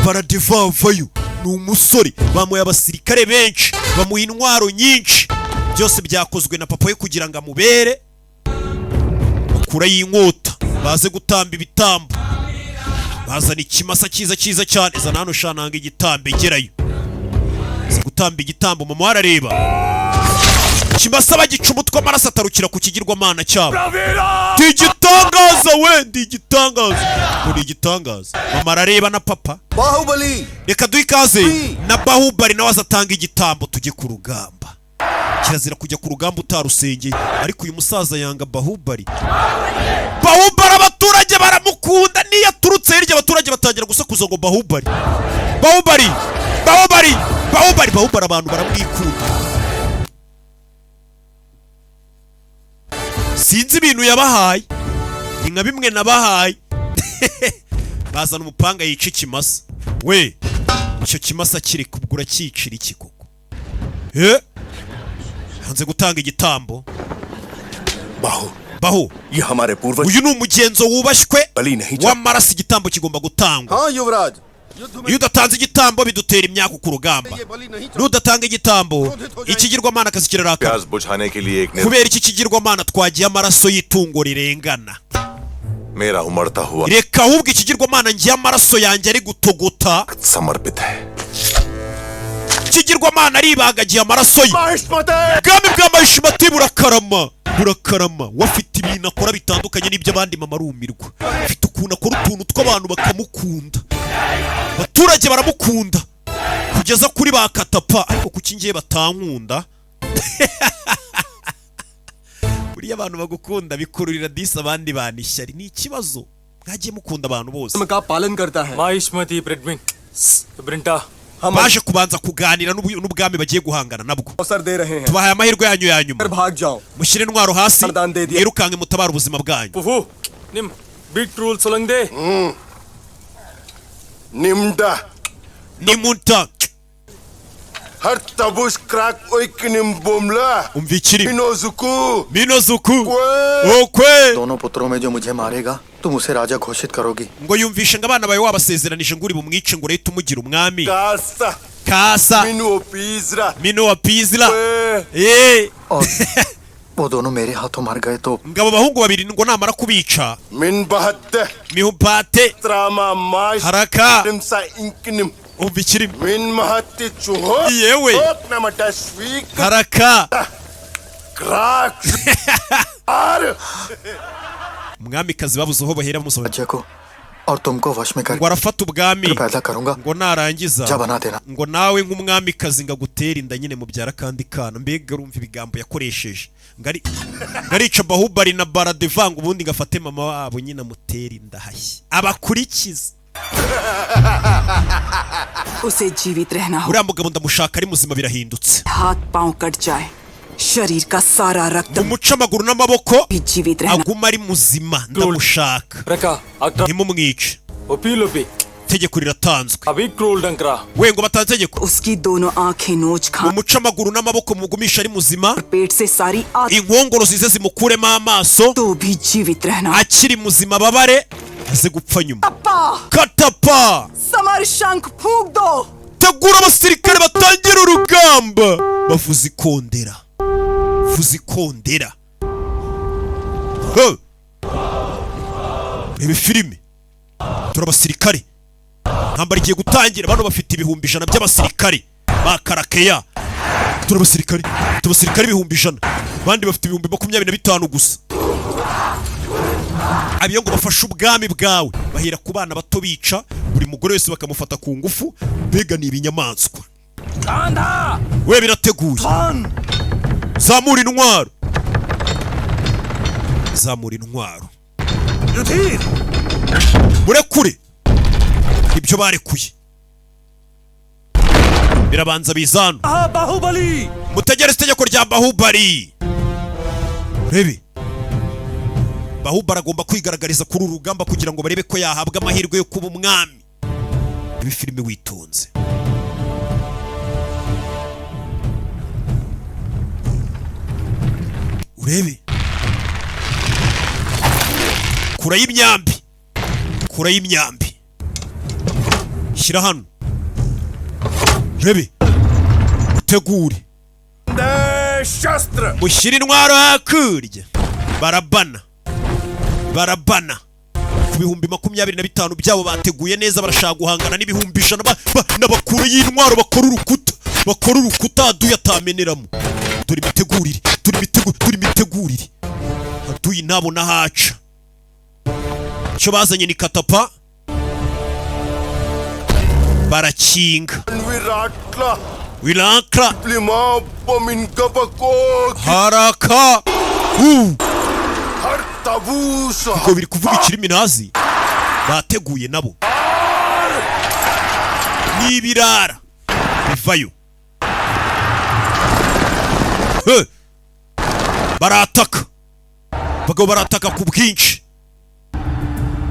Baradeva avayo ni umusore, bamuha abasirikare benshi, bamuha intwaro nyinshi. Byose byakozwe na papa we kugira ngo amubere. Bakura y'inkota, baze gutamba ibitambo. Bazana ikimasa cyiza cyiza cyane. Zana hano shananga igitambo, igerayo. Baze gutamba igitambo, mama we arareba. Ikimasa bagica umutwe, amaraso atarukira ku kigirwamana cyabo. Ndi igitangaza we, ndi igitangaza. Ngo ni igitangaza. Mama arareba na papa. Baahubali Reka duhe ikaze na Bahubali, nawe azatanga igitambo tujye ku rugamba. Kirazira kujya ku rugamba utarusengeye, ariko uyu musaza yanga Bahubali. Bahubali abaturage baramukunda, niyo aturutse hirya abaturage batangira gusakuza ngo Bahubali, Bahubali, Bahubali, Bahubali, Bahubali, abantu baramwikunda. Sinzi ibintu yabahaye, ni nka bimwe nabahaye. Bazana umupanga yica ikimasa. We, icyo kimasa kiri kubwo cyicira iki koko? He, hanze gutanga igitambo. बाहु Baho, ये हमारे पूर्वज uyu ni umugenzo wubashywe बलि नहीं w'amaraso, igitambo kigomba gutangwa. हाँ युवराज, Iyo udatanze igitambo bidutera imyaku ku rugamba. Nudatanga igitambo, ikigirwamana akazi kirarakara. प्यास बुझाने के लिए एक Kubera iki kigirwamana twagiye amaraso y'itungo rirengana? मेरा उमड़ता हुआ Reka ahubwo ikigirwamana ngiye amaraso yanjye ari gutogota. समर्पित है। Ikigirwamana aribagagiye amaraso ye. Ubwami bwa Mahishimati burakarama, burakarama. We afite ibintu akora bitandukanye n'iby'abandi, mama arumirwa. Afite ukuntu akora utuntu tw'abantu bakamukunda, abaturage baramukunda kugeza kuri ba Katapa. Ariko kuki ngiye batankunda? Buriya abantu bagukunda bikururira disi abandi bantu ishyari, ni ikibazo. Mwagiye mukunda abantu bose. का पालन करता है। Mahishmati ब्रिडमिन ब्रिंटा Baje kubanza kuganira n'ubwami bagiye guhangana nabwo. अवसर दे रहे हैं, Tubahaye amahirwe yanyu ya nyuma, भाग जाओ। Mushyire intwaro hasi, mwirukanke mutabare ubuzima bwanyu. पुफू निम beat rule सुलंग दे। निमडा Nimunta हर तबुश crack ओइक निम बुमला Umva ikiri मिनोजुकु Minozuku okwe. दोनों पुत्रों में जो मुझे मारेगा तुम उसे राजा घोषित करोगी। Ngo yumvishe ngo abana bawe wabasezeranije ngo uri bumwice ngo urahite umugira umwami. Kasa Kasa Minu Pizra Mino wa Pizra eh. और वो दोनों मेरे हाथों मर गए तो Ngo abo bahungu babiri ngo namara kubica, मिन बहत्ते Mihubate त्रामा माश Haraka निमसा इंकनिम Umva ikirimo मिन महत्ते चुहो Yewe. नमटा स्वीक Haraka crack are Umwamikazi babuze aho bahera bamusaba. राज्य को और तुमको वश में कर Ngo arafata ubwami, पैदा करूंगा, ngo narangiza जा बना देना। Ngo nawe nk'umwamikazi ngo agutere inda nyine mubyara kandi kana. Mbega urumva ibigambo yakoresheje, ngari ngarica Bahubali na Baradevanga, ubundi ngafate mama wabo nyine amutere inda hashye abakurikize. उसे जीवित रहना हो। Uriya mugabo ndamushaka ari muzima, birahindutse. हाथ पांव कट जाए, शरीर का सारा रक्त Umuce amaguru n'amaboko, भी जीवित रहना। Aguma ari muzima, ndamushaka. रका अक्रा Ntimumwice. ओपी लोपी Itegeko riratanzwe. अभी क्रूल डंकरा We ngo batanze itegeko, उसकी दोनों आंखें नोच खा umuce amaguru n'amaboko mugumisha ari muzima, पेट से सारी आंत inkongoro zize zimukuremo amaso, तो भी जीवित रहना। Akiri muzima ababare, aze gupfa nyuma. Appa Katapa summer शंख फूंक दो। Tegura abasirikare batangira urugamba. Bavuza ikondera, vuza ikondera. He! Reba filime, turi abasirikare, intambara igiye gutangira. Bano bafite 100,000 by'abasirikare ba Karakeya. Turi abasirikare, turi abasirikare 100,000, abandi bafite 25,000 gusa. Abiyo ngo bafashe ubwami bwawe, bahera ku bana bato bica buri mugore wese bakamufata ku ngufu. Mbega ni ibinyamaswa we. Birateguye, zamura intwaro, zamura intwaro, murekure ibyo barekuye, birabanza bizana. Baahubali Mutegereze itegeko rya Bahubali. Rebe, Bahubali agomba kwigaragariza kuri uru rugamba kugira ngo barebe ko yahabwa amahirwe yo kuba umwami. Ibi filime witonze. Urebe kura y'imyambi, kura y'imyambi, shyira hano. Rebe, utegure. शस्त्र। Mushyire intwaro hakurya. Barabana, barabana ku 25,000 byabo bateguye neza, barashaka guhangana n'100,000 n'abakuru y'intwaro. Bakora urukuta, bakora urukuta haduye atameneramo. Dore imitegurire, dore dore imitegurire. Haduye ntabona haca. Icyo bazanye ni katapa, barakinga. Viratla Wirankra haraka u ngo biri kuvuga ikirimi ntazi. Bateguye nabo n'ibirara bivayo. He! Barataka bagabo, barataka ku bwinshi.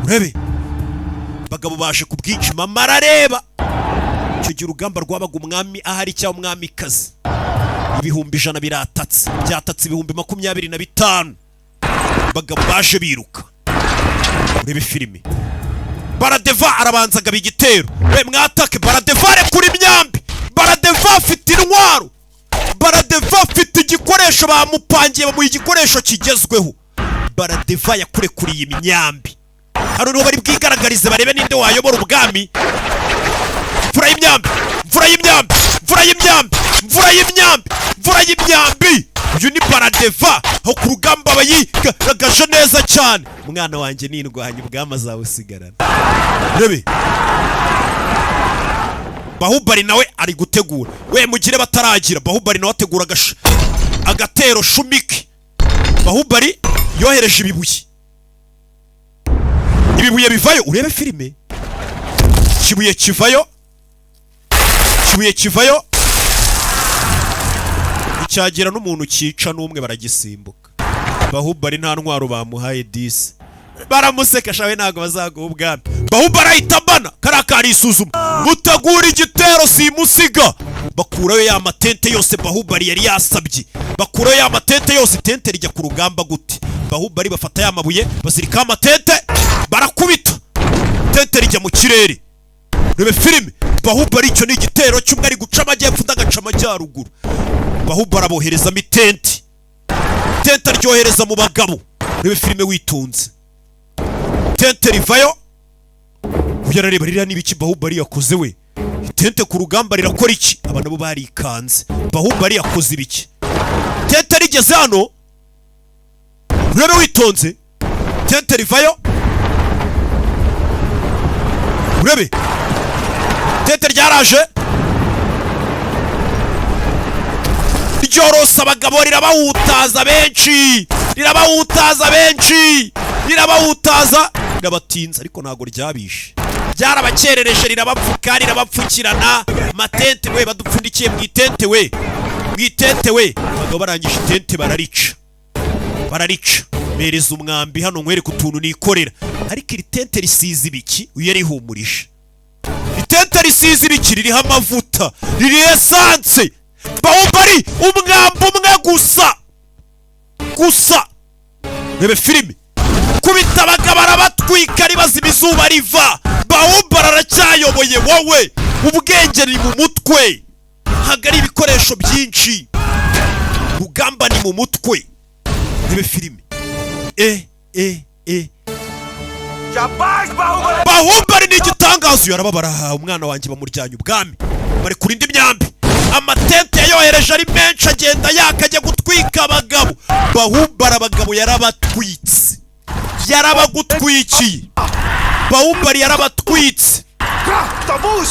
Urebe bagabo baje ku bwinshi. Mama arareba. Icyo gihe urugamba rwabaga umwami ahari cyangwa umwamikazi. 100,000 biratatse, byatatse 25,000. Bagabo baje biruka. Urebe filime. Baradeva arabanza agaba igitero. We mwatake. Baradeva arekura imyambi. Baradeva afite intwaro, Baradeva afite igikoresho bamupangiye, bamuha igikoresho kigezweho. Baradeva yakurekuriye imyambi. Hano niho bari bwigaragarize, barebe ninde wayobora ubwami. Mvura y'imyambi, mvura y'imyambi, mvura y'imyambi, mvura y'imyambi, mvura y'imyambi. Uyu ni Baradeva. Aho ku rugamba aba yigaragaje neza cyane. Umwana wanjye nindwanya, ubwami azawusigarana. Rebe Bahubali nawe ari gutegura. We mugire bataragira. Bahubali nawe ategura agatero shumiki. Bahubali yohereje ibibuye, ibibuye bivayo. Urebe filime. Kibuye kivayo, kibuye kivayo, icyagira n'umuntu cyica n'umwe, baragisimbuka. Bahubali nta ntwaro bamuhaye disi, baramuseka shawe, ntabwo bazaguha ubwami. Bahubali ahita abana kariya kari isuzuma. Mutegura igitero simusiga. Bakurayo ya matente yose Bahubali yari yasabye, bakurayo ya matente yose. Itente rijya ku rugamba gute? Bahubali bafata ya mabuye bazirikaho amatente, barakubita, tente rijya mu kirere. Rebe filime. Bahubali icyo ni igitero cy'umwe ari guca amajyepfo, undi agaca amajyaruguru. Bahubali aboherezamo itente, tente aryohereza mu bagabo. Rebe filime witonze. Tente rivayo. Uyu arareba, ririya ni ibiki Bahubali yakoze we? Itente ku rugamba rirakora iki? Aba nabo barikanze. Bahubali yakoze ibiki? Tente rigeze hano, urebe witonze. Tente rivayo, urebe tente ryaraje ryorosa abagabo, rirabahutaza benshi, rirabahutaza benshi, rirabahutaza, rirabatinza, ariko ntabwo ryabishe. Ryarabakerereje, rirabapfuka, rirabapfukirana. Matente we, badupfundikiye mu itente we, mu itente we. Abagabo barangije itente bararica, bararica. Mereza umwambi hano nkwereke utuntu nikorera. Ariko iri tente risize ibiki? Uyu yarihumurije. Itente risize ibiki? Ririho amavuta, ririho esanse. Bahubali umwambi umwe gusa gusa. Rebe filime. Kubita abagabo arabatwika, ribazima izuba riva. Bahubali aracyayoboye. Wowe ubwenge ni mu mutwe, ntabwo ari ibikoresho byinshi. Rugamba ni mu mutwe. Rebe filime. E e e Bahubali ni igitangazo. Yarababara umwana wanjye bamuryanye ubwami. Bari kurinda imyambi. Amatente yayohereje ari menshi, agenda yakajya gutwika abagabo. Bahubali abagabo yarabatwitse, yarabagutwikiye. Bahubali yarabatwitse.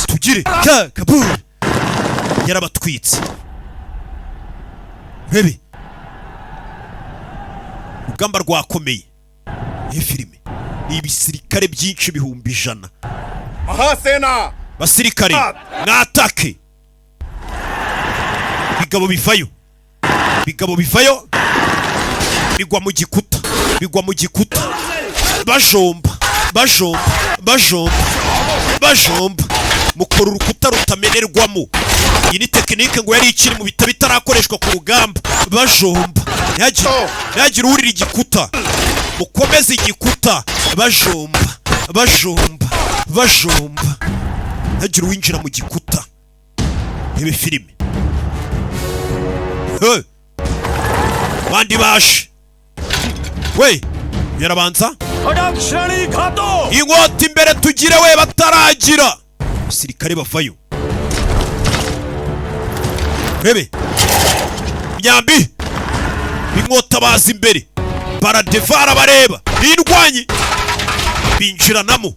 Tugire ka kaburi, yarabatwitse. Rebe urugamba rwakomeye. Iyi filime ni ibisirikare byinshi 100,000. Mahasena basirikare mwatake. Bigabo bivayo, bigabo bivayo, bigwa mu gikuta, bigwa mu gikuta. Bajomba, bajomba, bajomba, bajomba. Mukora urukuta rutamenerwamo. Iyi ni tekinike ngo yari ikiri mu bitabo itarakoreshwa ku rugamba. Bajomba, ntihagire urira igikuta. Mukomeze igikuta. Bajomba, bajomba, bajomba, ntihagire uwinjira mu gikuta. Rebe filime. He! Bandi baje we yarabanza inkota imbere tugire we bataragira. Abasirikare bavayo. Rebe imyambi inkota baza imbere. Baradevara bareba bindwanyi binjiranamo.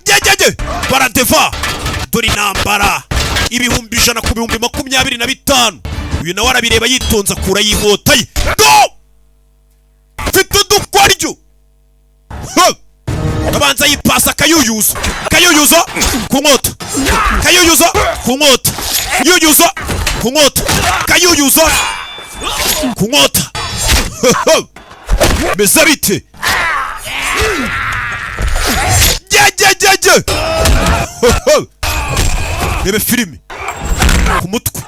Jyejeje Baradeva dore intambara 100,000 ku 25,000. Uyu nawe arabireba yitonze akura y'inkota ye. Do mfite udukwaryo. Abanza yipasa akayuyuza, akayuyuza ku nkota, akayuyuza ku nkota, yuyuza ku nkota, akayuyuza ku nkota. Meze bite? Jyejejeje rebe filime ku mutwe.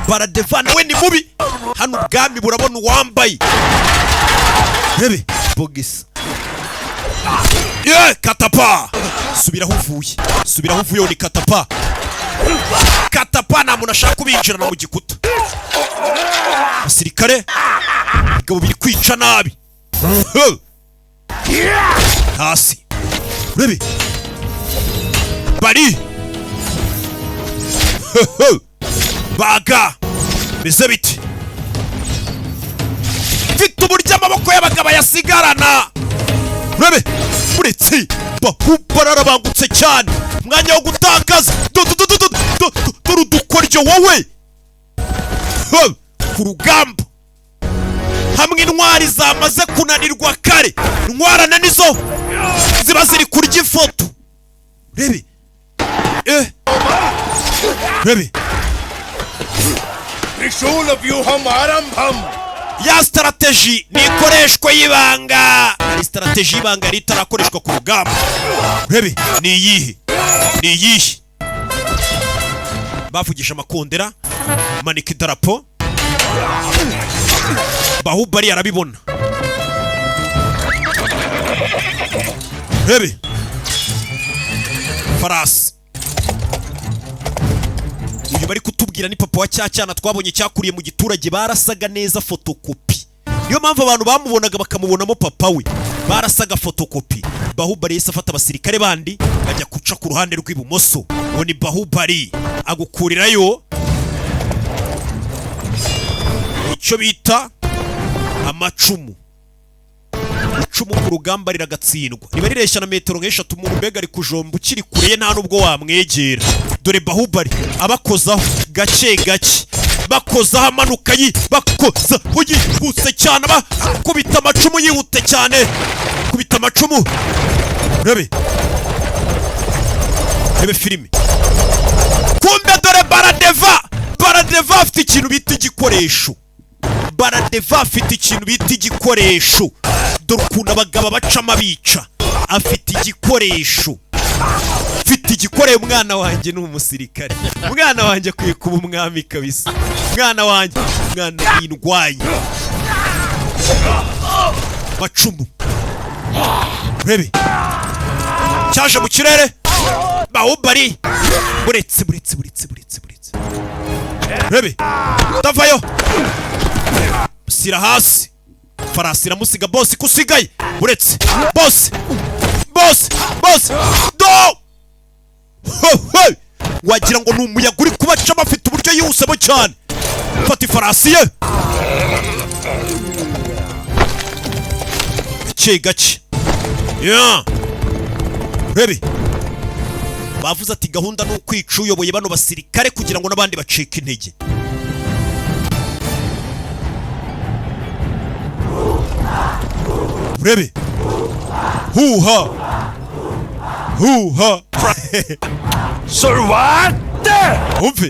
Baradeva nawe ni mubi. Hano ubwami burabona uwambaye. Rebe bogisi. Katapa subiraho uvuye, subiraho uvuye ni Katapa. Katapa nta muntu ashaka kubinjirana mu gikuta. Abasirikare abagabo biri kwica nabi. Hasi rebe bari baga meze biti. Mfite uburyo amaboko y'abagabo yasigarana. Rebe uretse bahubararabangutse cyane. Umwanya wo gutakaza dore udukoryo wowe ku rugamba. Hamwe intwari zamaze kunanirwa kare, intwarana nizo ziba ziri kurya ifoto. Rebe rebe ya strategy ni ikoreshwa y'ibanga. Hari strategy y'ibanga yari itarakoreshwa ku rugamba. Rebe ni iyihe? Ni iyihe? Bavugisha amakondera, manika idarapo. Bahubali arabibona. Rebe farasi. Uyu bari kutubwira ni papa wa cyacyana twabonye cyakuriye mu giturage. Barasaga neza fotokopi. Niyo mpamvu abantu bamubonaga bakamubonamo papa we. Barasaga fotokopi. Bahubali yahise afata abasirikare bandi bajya kuca ku ruhande rw'ibumoso. Uwo ni Bahubali agukurirayo icyo bita amacumu. Icumu ku rugamba riragatsindwa. Riba rireshya na metero nk'eshatu. Umuntu mbega ari kujomba ukiri kure ye nta nubwo wamwegera. Dore Bahubali abakozaho gake gake, bakozaho amanuka yi, bakozaho yihuse cyane, bakubita amacumu yihute cyane, kubita amacumu. Rebe rebe filime. Kumbe dore Baradeva. Baradeva afite ikintu bita igikoresho. Baradeva afite ikintu bita igikoresho. Dore ukuntu abagabo bacamo abica. Afite igikoresho. Mfite igikoresho. Umwana wanjye ni umusirikare. Umwana wanjye akwiye kuba umwami kabisa. Umwana wanjye, umwana w'indwanyi. Macumu. Rebe cyaje mu kirere. Bahubali buretse buretse buretse buretse buretse. Rebe tavayo. Sira hasi. Farasi iramusiga. Bosi kusigaye. Buretse bosi bosi bosi do. Wagira ngo ni umuyaga uri kubacamo. Afite uburyo yihusemo cyane. Fata ifarasi ye gake gake. Rebe bavuze ati gahunda ni ukwica uyoboye bano basirikare kugira ngo n'abandi bacike intege. Rebe huha huha. Umve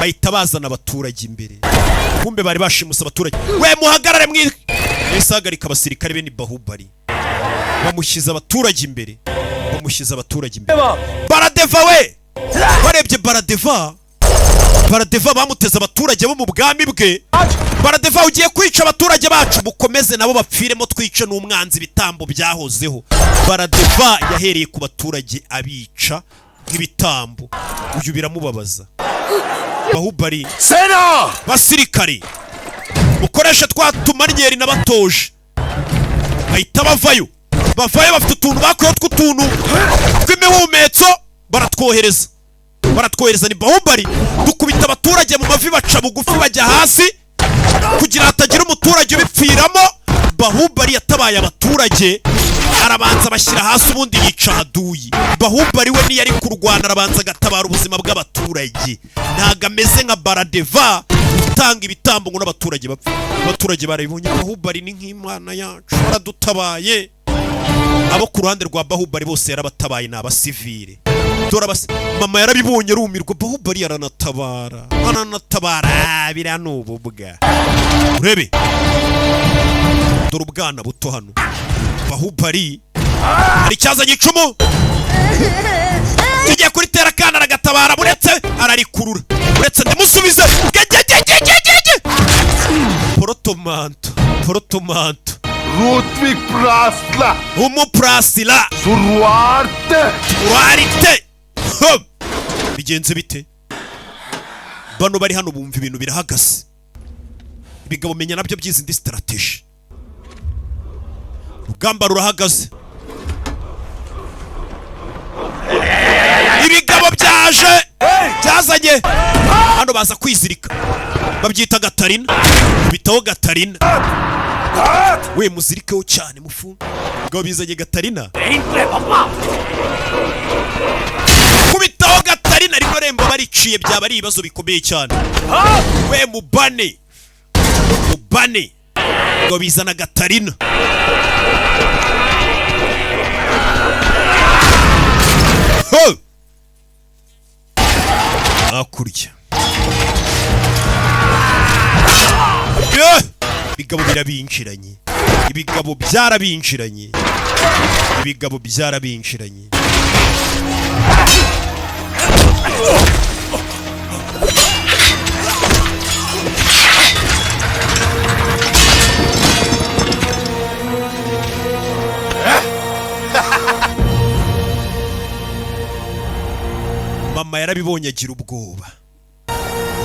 bahita bazana abaturage imbere. Kumbe bari bashimuse abaturage. We muhagarare mwi. Yahise abasirikare be ni Bahubali. Bamushyize abaturage imbere. Bamushyize abaturage imbere. Baradeva we! Barebye Baradeva. Baradeva bamuteze abaturage bo mu bwami bwe. Baradeva ugiye kwica abaturage bacu, mukomeze nabo bapfiremo twice n'umwanzi ibitambo byahozeho. Baradeva yahereye ku baturage abica nk'ibitambo. Uyu biramubabaza. Bahubali सेना basirikare mukoreshe twa tumaryeri nabatoje. Bahita bavayo, bavayo bafite utuntu bakuyeho tw'utuntu tw'imihumetso, baratwohereza, baratwohereza. Ni Bahubali dukubita abaturage mu mavi, baca bugufi bajya hasi kugira hatagira umuturage ubipfiramo. Bahubali yatabaye abaturage, arabanza bashyira hasi, ubundi yica haduyi. Bahubali we niyo ari kurwana arabanza agatabara ubuzima bw'abaturage, ntago ameze nka Baradeva utanga ibitambo ngo n'abaturage bapfe. Abaturage barabibonye, Bahubali ni nk'imana yacu, aradutabaye. Abo ku ruhande rwa Bahubali bose yarabatabaye, ni abasivile. Dore abasi mama yarabibonye arumirwa. Bahubali aranatabara, aranatabara, biriya ni ububwa. Urebe dore ubwana buto hano. Bahubali hari icyazanye icumu kigiye kuritera akana, aragatabara, buretse ararikurura, buretse ndamusubiza. Gegegegegege! Porotomanto, porotomanto. Rutvik Prasla umuprasila Surwarte urarite. Hum! Bigenze bite? Bano bari hano bumva ibintu birahagaze. Ibigabo menya nabyo byizi indi strategy. Urugamba rurahagaze, ibigabo byaje byazanye hano, baza kwizirika, babyita gatarina, bitaho gatarina. We muzirikeho cyane mufu. Ibigabo bizanye gatarina, kubitaho gatarina, rino rembo bariciye byaba ari ibibazo bikomeye cyane. We mubane, mubane ngo bizana gatarina. Ho! Hakurya. Yeah! Ibigabo birabinjiranye, ibigabo byarabinjiranye, ibigabo byarabinjiranye. Mama yarabibonye agira ubwoba,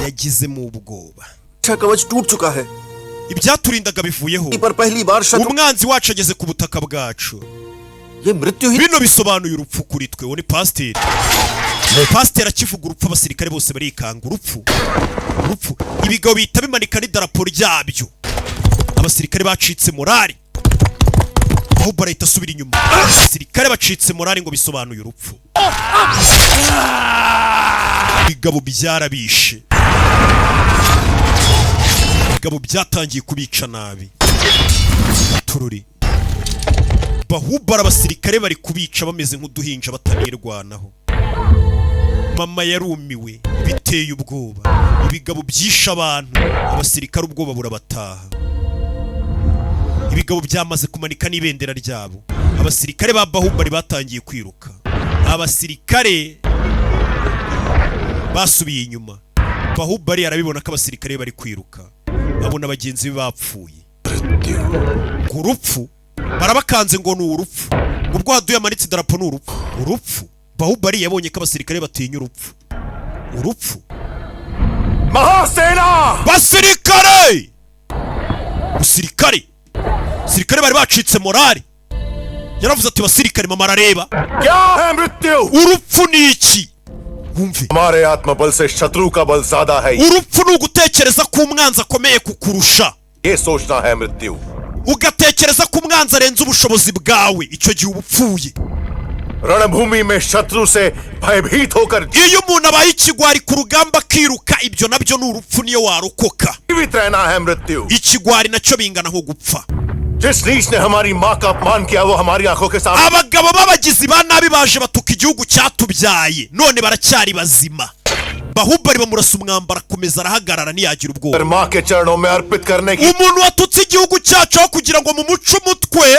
yagizemo ubwoba. कवच टूट चुका है Ibyaturindaga bivuyeho, पर पहली बार शत्रु umwanzi wacu ageze ku butaka bwacu. ये मृत्यु ही Bino bisobanuye urupfu kuri twe. Uwo ni pasiteri. Pasiteri akivuga urupfu abasirikare bose barikanga. Urupfu, urupfu. Ibigabo bihita bimanika n'idarapo ryabyo. Abasirikare bacitse morali, ahubwo arahita asubira inyuma. Abasirikare bacitse morali ngo bisobanuye urupfu. Ibigabo byarabishe, ibigabo byatangiye kubica nabi. Tururi Bahubara abasirikare bari kubica bameze nk'uduhinja batanirwanaho. Mama yarumiwe biteye ubwoba, ibigabo byishe abantu, abasirikare ubwoba burabataha. Ibigabo byamaze kumanika n'ibendera ryabo. Abasirikare ba Bahubali batangiye kwiruka, abasirikare basubiye inyuma. Bahubali arabibona ko abasirikare bari kwiruka, abona bagenzi be bapfuye ku rupfu, barabakanze ngo ni urupfu. Ubwo haduye amanitse idarapo ni urupfu, urupfu. Bahubali yabonye ko abasirikare batinya urupfu, urupfu. Mahasena Basirikare, musirikare, sirikare bari bacitse morali. Yaravuze ati basirikare, mama arareba. क्या है मृत्यु Urupfu ni iki? Wumve, हमारे आत्मबल से शत्रु का बल ज्यादा है urupfu ni ugutekereza ko umwanzi akomeye kukurusha, ये सोचना है मृत्यु ugatekereza ko umwanzi arenze ubushobozi bwawe, icyo gihe uba upfuye. रणभूमि में शत्रु से भयभीत होकर Iyo umuntu abaye ikigwari ku rugamba akiruka, ibyo nabyo ni urupfu niyo warokoka. जीवित रहना है मृत्यु Ikigwari nacyo bingana nko gupfa. जिस नीच ने हमारी माँ का अपमान किया वो हमारी आंखों के सामने Abagabo b'abagizi ba nabi baje batuka igihugu cyatubyaye, none baracyari bazima. Bahubali bamurasa umwambaro akomeza arahagarara ntiyagira ubwoba. माँ के चरणों में अर्पित करने की Umuntu watutse igihugu cyacu aho kugira ngo mumuce umutwe,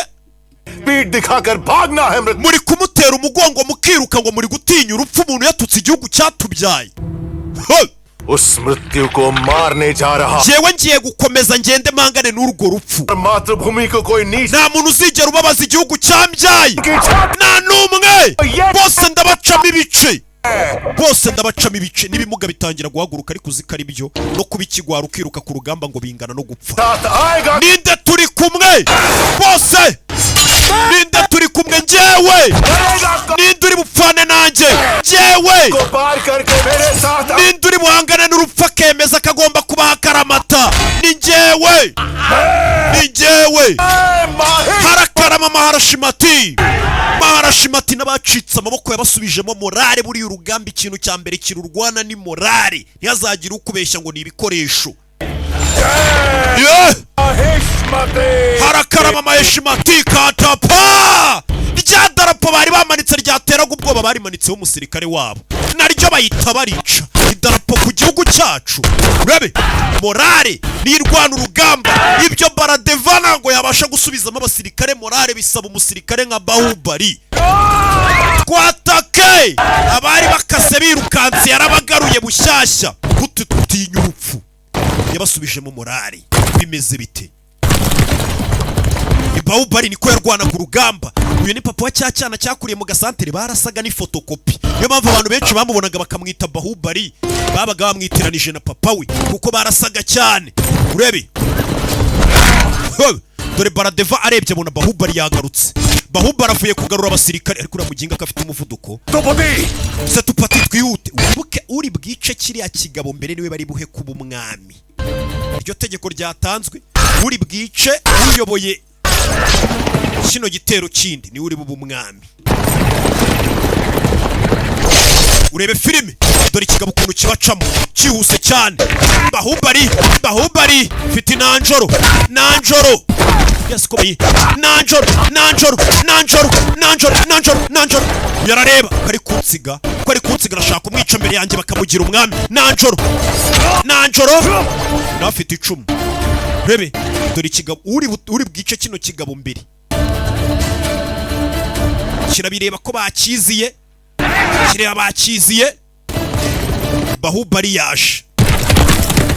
पीठ दिखाकर भागना है मृत्यु muri kumutera umugongo mukiruka ngo muri gutinya urupfu. Umuntu yatutse igihugu cyatubyaye. Ho! उस मृत्यु को मारने जा रहा Jyewe ngiye gukomeza ngende mpangane n'urwo rupfu. मातृभूमि को कोई नीच Nta muntu uzigera ubabaza igihugu cyambyaye, nta n'umwe. Bose ndabacamo ibice. Bose ndabacamo ibice. N'ibimuga bitangira guhaguruka, ariko uzi ko ari byo no kuba ikigwara ukiruka ku rugamba ngo bingana no gupfa. Ninde turi kumwe? Bose, ninde turi kumwe? Njyewe. Ninde uri bupfane nanjye? Njyewe. Ninde uri buhangane n'urupfu akemeza ko agomba kubaho akaramata? Ni njyewe, ni njyewe. Harakarama Maharashimati, Maharashimati n'abacitse amaboko yabasubijemo morale. Buriya urugamba ikintu cya mbere kirurwana ni morale, ntihazagire ukubeshya ngo ni ibikoresho. Yeah! Harakarama Maheshimati katapa rya darapo bari bamanitse ryateraga ubwoba, barimanitseho umusirikare wabo, naryo bayita barica idarapo ku gihugu cyacu. Urebe morale nirwana urugamba. Ibyo Baradeva ntabwo yabasha gusubizamo abasirikare morale, bisaba umusirikare nka Bahubali. Twatake abari bakase birukanse, yarabagaruye bushyashya. Gute tutinya urupfu? Yabasubijemo morale. Bimeze bite? Bahubali niko yarwanaga urugamba. Uyu ni papa wa cya cyana cyakuriye mu gasantere, barasaga ni fotokopi. Niyo mpamvu abantu benshi bamubonaga bakamwita Bahubali, babaga bamwitiranije na papa we kuko barasaga cyane. Urebe, dore Baradeva arebye abona Bahubali yagarutse. Bahubali avuye kugarura abasirikare, ariko uriya muginga ko afite umuvuduko. Setupati, twihute. Wibuke uri bwice kiriya kigabo mbere niwe bari buhe kuba umwami. Iryo tegeko ryatanzwe, uri bwice uyoboye kino gitero kindi niwe uri bube umwami. Urebe filime, dore ikigabo ukuntu kibacamo cyihuse cyane. Bahubali, Bahubali mfite nanjoro, nanjoro, yes, ko nanjoro, nanjoro, nanjoro, nanjoro, nanjoro, nanjoro. Yarareba ko ari kunsiga, ko ari kunsiga, arashaka kumwica mbere yanjye bakamugira umwami. Nanjoro, nanjoro, nawe afite icumu. Rebe, dore ikigabo, uri bwice kino kigabo mbere kirabireba ko bakiziye, kireba bakiziye. Bahubali yaje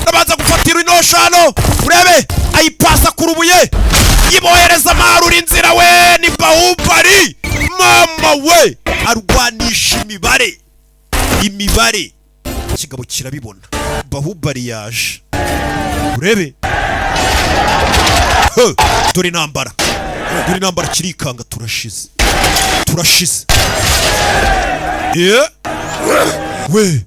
abanza gufatira inoshano. Urebe ayipasa ku rubuye, yibohereza amarura inzira. We ni Bahubali mama we, arwanisha imibare, imibare. Ikigabo kirabibona, Bahubali yaje. Urebe, dore intambara, dore intambara, kirikanga. Turashize, turashize. Yeah. We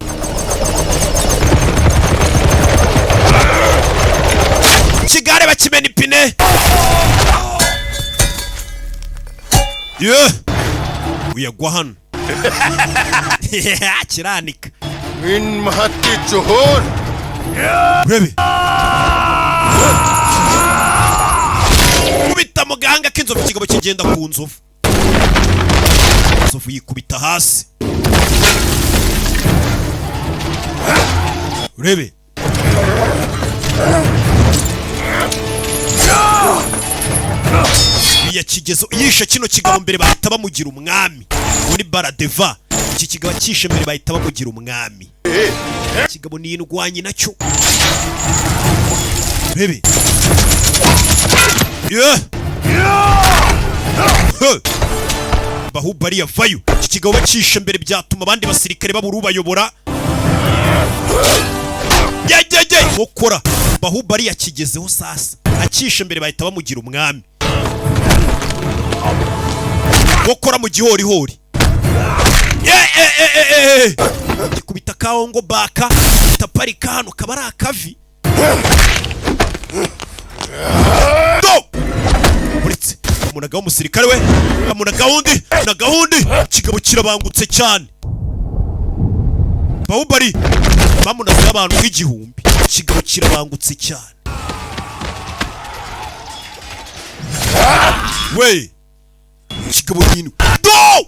kigare bakimena ipine. Yeah. Uyagwa hano kiranika. Urebe kubita muganga k'inzovu, ikigabo kigenda ku nzovu, inzovu yikubita hasi. Urebe yakigezo yishe kino kigabo mbere bahita bamugira umwami. Muri Baradeva iki kigabo cyishe mbere bahita bamugira umwami. Ikigabo ni indwanyi nacyo. Urebe, yeah. Bahubali yavayo. Iki kigabo bacishe mbere byatuma abandi basirikare babura ubayobora. Yegege mukora Bahubali yakigezeho sasa, akishe mbere bahita bamugira umwami. Gukora mu gihorihori gikubita kawo ngo baka taparika hano kaba ari akavi. Do uretse umunaga w'umusirikare we, amunaga wundi na gahunda. Kigabo kirabangutse cyane. Bahubali bamunaze abantu nk'igihumbi. Kigabo kirabangutse cyane we, kigabo nyine do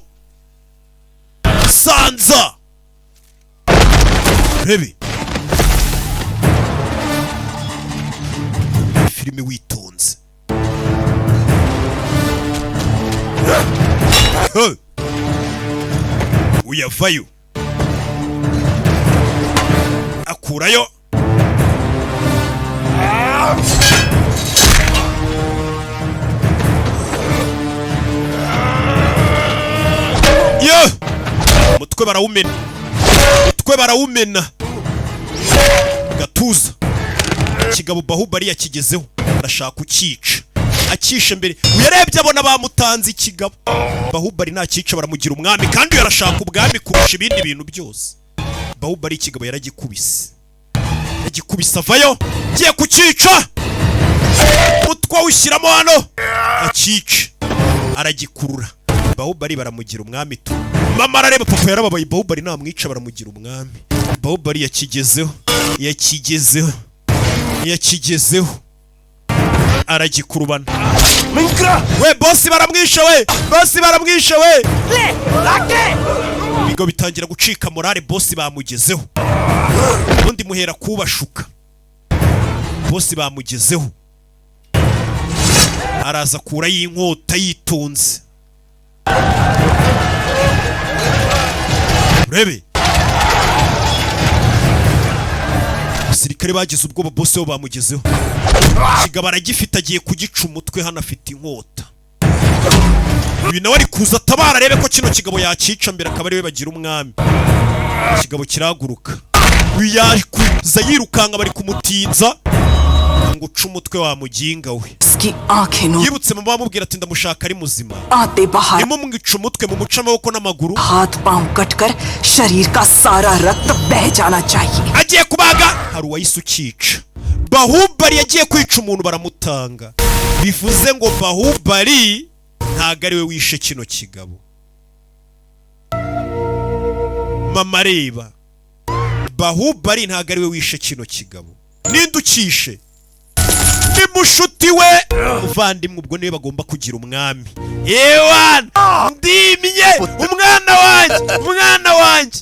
sanza. Rebe filime witonze. Uyavayo akurayo. Yo! Umutwe barawumena. Umutwe barawumena, gatuza. Ikigabo Bahubali yakigezeho, arashaka ukica, akishe mbere. Uyarebye abona bamutanze ikigabo. Bahubali ntakica baramugira umwami, kandi uyu arashaka ubwami kurusha ibindi bintu byose. Bahubali ikigabo yaragikubise, yagikubise avayo. Ngiye kucyica, umutwe awushyiramo hano, akica, aragikurura. Bahubali baramugira umwami tu. Mama arareba, papa yarababaye. Bahubali namwica baramugira umwami. Bahubali yakigezeho, yakigezeho, yakigezeho, aragikurubana. We bosi baramwishe, we bosi baramwishe we. Ibigo bitangira gucika morale, bosi bamugezeho. Ubundi muhera kubashuka, bosi bamugezeho. Araza akura y'inkota yitonze. Urebe abasirikare bagize ubwoba, bose bo bamugezeho. Ikigabo aragifite, agiye kugica umutwe. Hano afite inkota. Uyu nawe ari kuza atabara, arebe ko kino kigabo yakica mbere, akaba ariwe bagira umwami. Ikigabo kirahaguruka. Uyu yakuza yirukanka, bari kumutinza ngo uce umutwe wa muginga we. उसकी आंखें no Yibutse mama amubwira ati ndamushaka ari muzima, आते बाहर nimumwica umutwe mumuce amaboko n'amaguru, हाथ पांव कटकर शरीर का सारा रक्त बह जाना चाहिए। Agiye kubaga, hari uwahise ukica. Bahubali yagiye kwica umuntu baramutanga, bivuze ngo Bahubali ntago ari we wishe kino kigabo. Mama areba, Bahubali ntago ari we wishe kino kigabo. Ninde ukishe? Ni mushuti we, muvandimwe. Ubwo niwe bagomba kugira umwami. Ewana ndimye umwana wanjye, umwana wanjye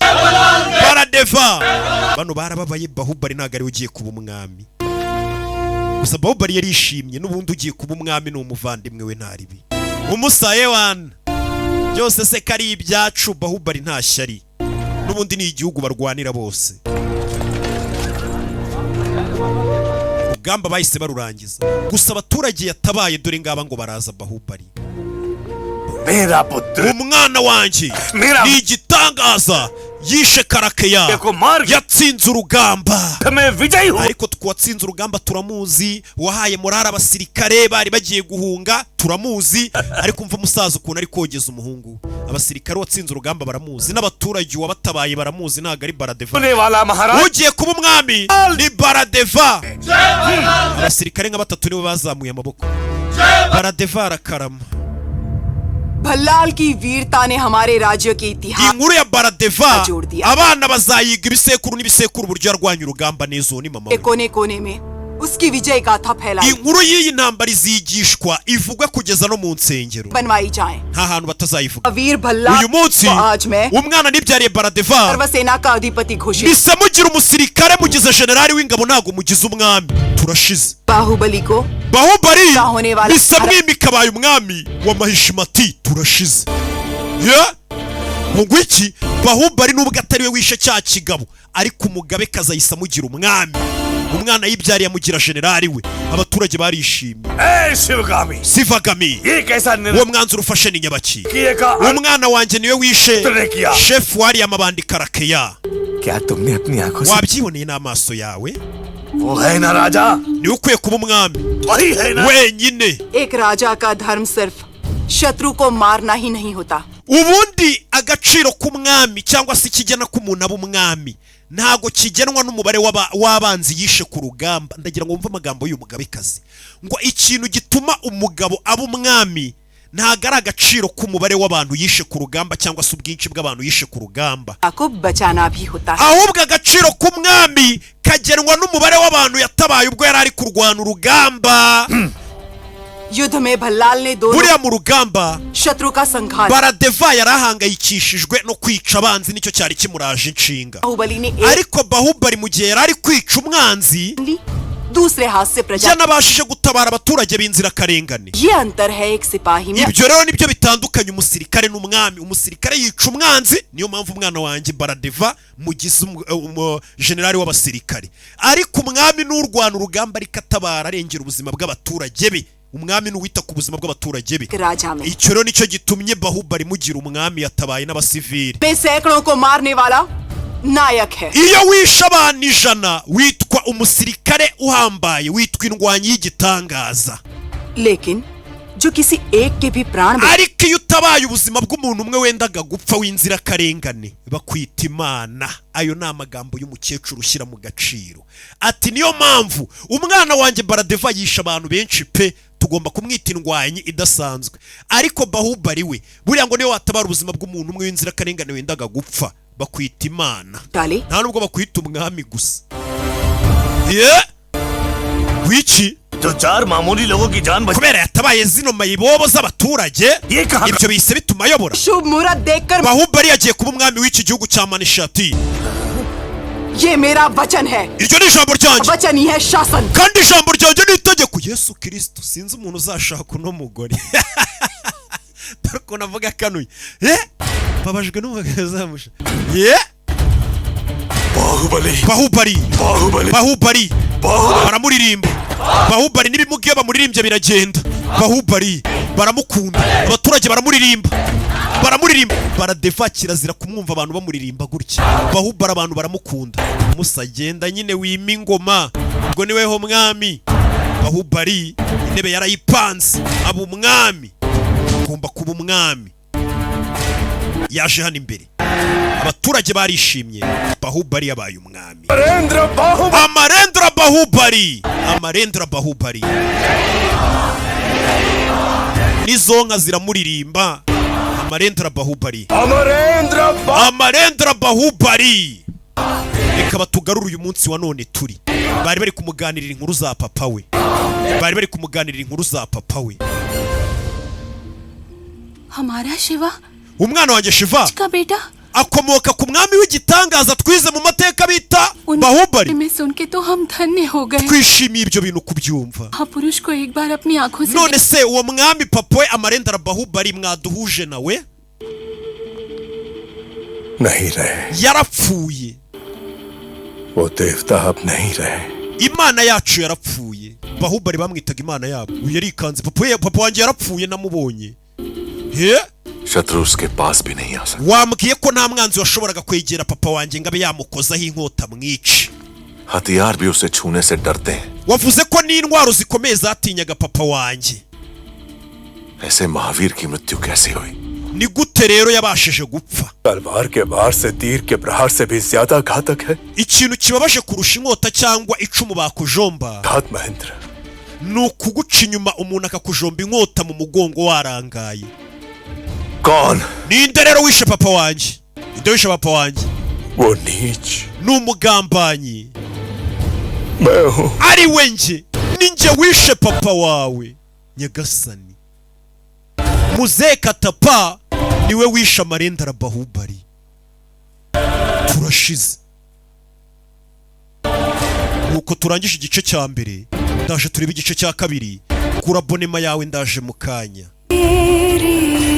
Baradeva. Bano barababaye, Bahubali ntago ariwe ugiye kuba umwami. Gusa Bahubali yarishimye, n'ubundi ugiye kuba umwami ni umuvandimwe we, ntaribi umusaye wana byose se ko ari ibyacu. Bahubali nta shyari, n'ubundi ni igihugu barwanira bose. Urugamba bahise barurangiza, gusa abaturage yatabaye dore ngaba ngo baraza. Bahubali, umwana wanjye ni igitangaza, yishe Karakeya, yatsinze urugamba. Ariko twatsinze urugamba turamuzi, wahaye morale abasirikare bari bagiye guhunga turamuzi. Ariko umva umusaza ukuntu ari kogeza umuhungu. Abasirikare watsinze urugamba baramuzi, n'abaturage wabatabaye baramuzi, ntabwo ari Baradeva. Ugiye kuba umwami ni Baradeva. Abasirikare nka batatu nibo bazamuye amaboko. Baradeva arakarama. Ballal की वीरता ने हमारे राज्य के इतिहास Inkuru ya Baradeva abana bazayiga ibisekuru n'ibisekuru, uburyo yarwanya urugamba neza. Uwo ni mama के we. कोने कोने में उसकी विजय गाथा फैलाई Inkuru y'iyi ntambara izigishwa, ivugwe kugeza no mu nsengero, बनवाई जाए। Nta hantu batazayivuga. वीर भल्लाल Uyu munsi को आज मैं umwana nibyariye Baradeva सर्वसेना का अधिपति घोषित mise mugira umusirikare, mugize generali w'ingabo, ntabwo mugize umwami. Turashize. Baahubali को Bahubali होने वाला mise mwimika abaye umwami wa Mahishimati. Turashize. Yeah? Ngo iki? Bahubali nubwo atari we wishe cya kigabo, ariko umugabe kazahise amugira umwami. Umwana yibyariye amugira generali we. Abaturage barishimye. A Shivagami, Sivagami, ये कैसा निर्णय uwo mwanzuro ufashe ni nyabaki? किए का Umwana wanjye niwe wishe Turekiya. shefu wariya mabandi Karakeya. क्या तुमने अपनी आंखों से Wabyiboneye n'amaso yawe? वो है ना राजा, Niwe ukwiye kuba umwami वही है ना। wenyine. एक राजा का धर्म सिर्फ शत्रु को मारना ही नहीं होता। Ubundi agaciro k'umwami cyangwa se ikigena k'umuntu aba umwami ntago kigenwa n'umubare w'abanzi yishe ku rugamba. Ndagira ngo wumve amagambo y'uyu mugabekazi, ngo ikintu gituma umugabo aba umwami ntago ari agaciro k'umubare w'abantu yishe ku rugamba cyangwa se ubwinshi bw'abantu yishe ku rugamba, को बचाना भी होता है। Ahubwo agaciro k'umwami kagenwa n'umubare w'abantu yatabaye ubwo yari ari kurwana urugamba. युद्ध में भल्लाल ने दोनों Buriya mu rugamba शत्रु का संहार Baradeva yari ahangayikishijwe no kwica abanzi, nicyo cyari kimuraje inshinga. Baahubali ने एक Ariko Bahubali mu gihe yari ari kwica umwanzi, ली दूसरे हाथ से प्रजा yanabashije gutabara abaturage b'inzirakarengane. ये अंतर है एक सिपाही में Ibyo rero nibyo bitandukanye umusirikare n'umwami. Umusirikare yica umwanzi, niyo mpamvu umwana wanjye Baradeva mugize generali w'abasirikare. Ariko umwami n'urwana urugamba ariko atabara, arengera ubuzima bw'abaturage be. Umwami n'uwita ku buzima bw'abaturage be. राजा में Icyo rero nicyo gitumye Bahubali mugira umwami, yatabaye n'abasivili. में सैकड़ों को मारने वाला नायक है। Iyo wishe abantu 100 witwa umusirikare uhambaye, witwa indwanyi y'igitangaza. लेकिन जो किसी एक के भी प्राण Ariko iyo utabaye ubuzima bw'umuntu umwe wendaga gupfa w'inzirakarengane, bakwita imana. Ayo ni amagambo y'umukecuru ushyira mu gaciro. Ati niyo mpamvu umwana wanjye Baradeva yishe abantu benshi pe, tugomba kumwita indwanyi idasanzwe. Ariko Bahubali we buriya ngo niyo watabara ubuzima bw'umuntu umwe w'inzirakarengane wendaga gupfa, bakwita imana, nta nubwo bakwita umwami gusa. Ye wiki जो चार मामूली लोगों की जान बच kubera yatabaye zino mayibobo z'abaturage, ibyo bihise bituma ayobora. शुभ मुहूर्त देखकर Bahubali yagiye kuba umwami w'iki gihugu cya Manishati. ये मेरा वचन है। Iryo ni ijambo ryanjye, वचन ही है शासन। kandi ijambo ryanjye ni itegeko. Yesu Kristo, sinzi umuntu uzashaka uno mugore. Dore ukuntu avuga akanuye. Babajwe n'umugore uzamusha. Ye Baahubali Bahubali Baahubali Bahubali baramuririmba. Bahubali n'ibimuga iyo bamuririmbye biragenda. Bahubali baramukunda, abaturage baramuririmba, baramuririmba. Baradeva kirazira kumwumva abantu bamuririmba gutya. Bahubali abantu baramukunda. Musa agenda nyine wima ingoma, ubwo niweho mwami. Bahubali intebe yarayipanze, aba umwami, agomba kuba umwami. Yaje hano imbere, abaturage barishimye. Bahubali yabaye umwami. Amarendra Bahubali, Amarendra Bahubali. N'izo nka ziramuririmba. Amarendra Bahubali, Amarendra Bahubali. Reka batugarure uyu munsi wa none turi. Bari bari kumuganirira inkuru za papa we, bari bari kumuganirira inkuru za papa we. हमारा Shiva Umwana wanjye Shiva का बेटा akomoka ku mwami w'igitangaza twize mu mateka bita Bahubali. में सुन के तो हम धन्य हो गए। Twishimiye ibyo bintu kubyumva. महापुरुष को एक बार अपनी आंखों से None se uwo mwami papa we Amarendra Bahubali mwaduhuje nawe? नहीं रहे। Yarapfuye. वो देवता अब नहीं रहे। Imana yacu yarapfuye. Bahubali bamwitaga imana yabo. Uyu yarikanze, papa we, papa wanjye yarapfuye namubonye. He शत्रु उसके पास भी नहीं आ सकता। Wambwiye ko nta mwanzi washoboraga kwegera papa wanjye ngo abe yamukozaho inkota mwice. हथियार भी उसे छूने से डरते हैं। Wavuze ko n'intwaro zikomeye zatinyaga papa wanjye. ऐसे महावीर की मृत्यु कैसे हुई? Ni gute rero yabashije gupfa? तलवार के वार से तीर के प्रहार से भी ज्यादा घातक है Ikintu kibabaje kurusha inkota cyangwa icumu bakujomba घात Mahendra. ni ukuguca inyuma umuntu akakujomba inkota mu mugongo warangaye. कौन? Ninde rero wishe papa wanjye? Ninde wishe papa wanjye? वो नीच Ni umugambanyi मैं हूँ। ari we njye, ni njye wishe papa wawe. Nyagasani, Muzehe Katapa niwe wishe Amarendra Bahubali. Turashize. Nuko turangije igice cya mbere, ndaje turebe igice cya kabiri. Kura abonnement yawe, ndaje mu kanya. तेरी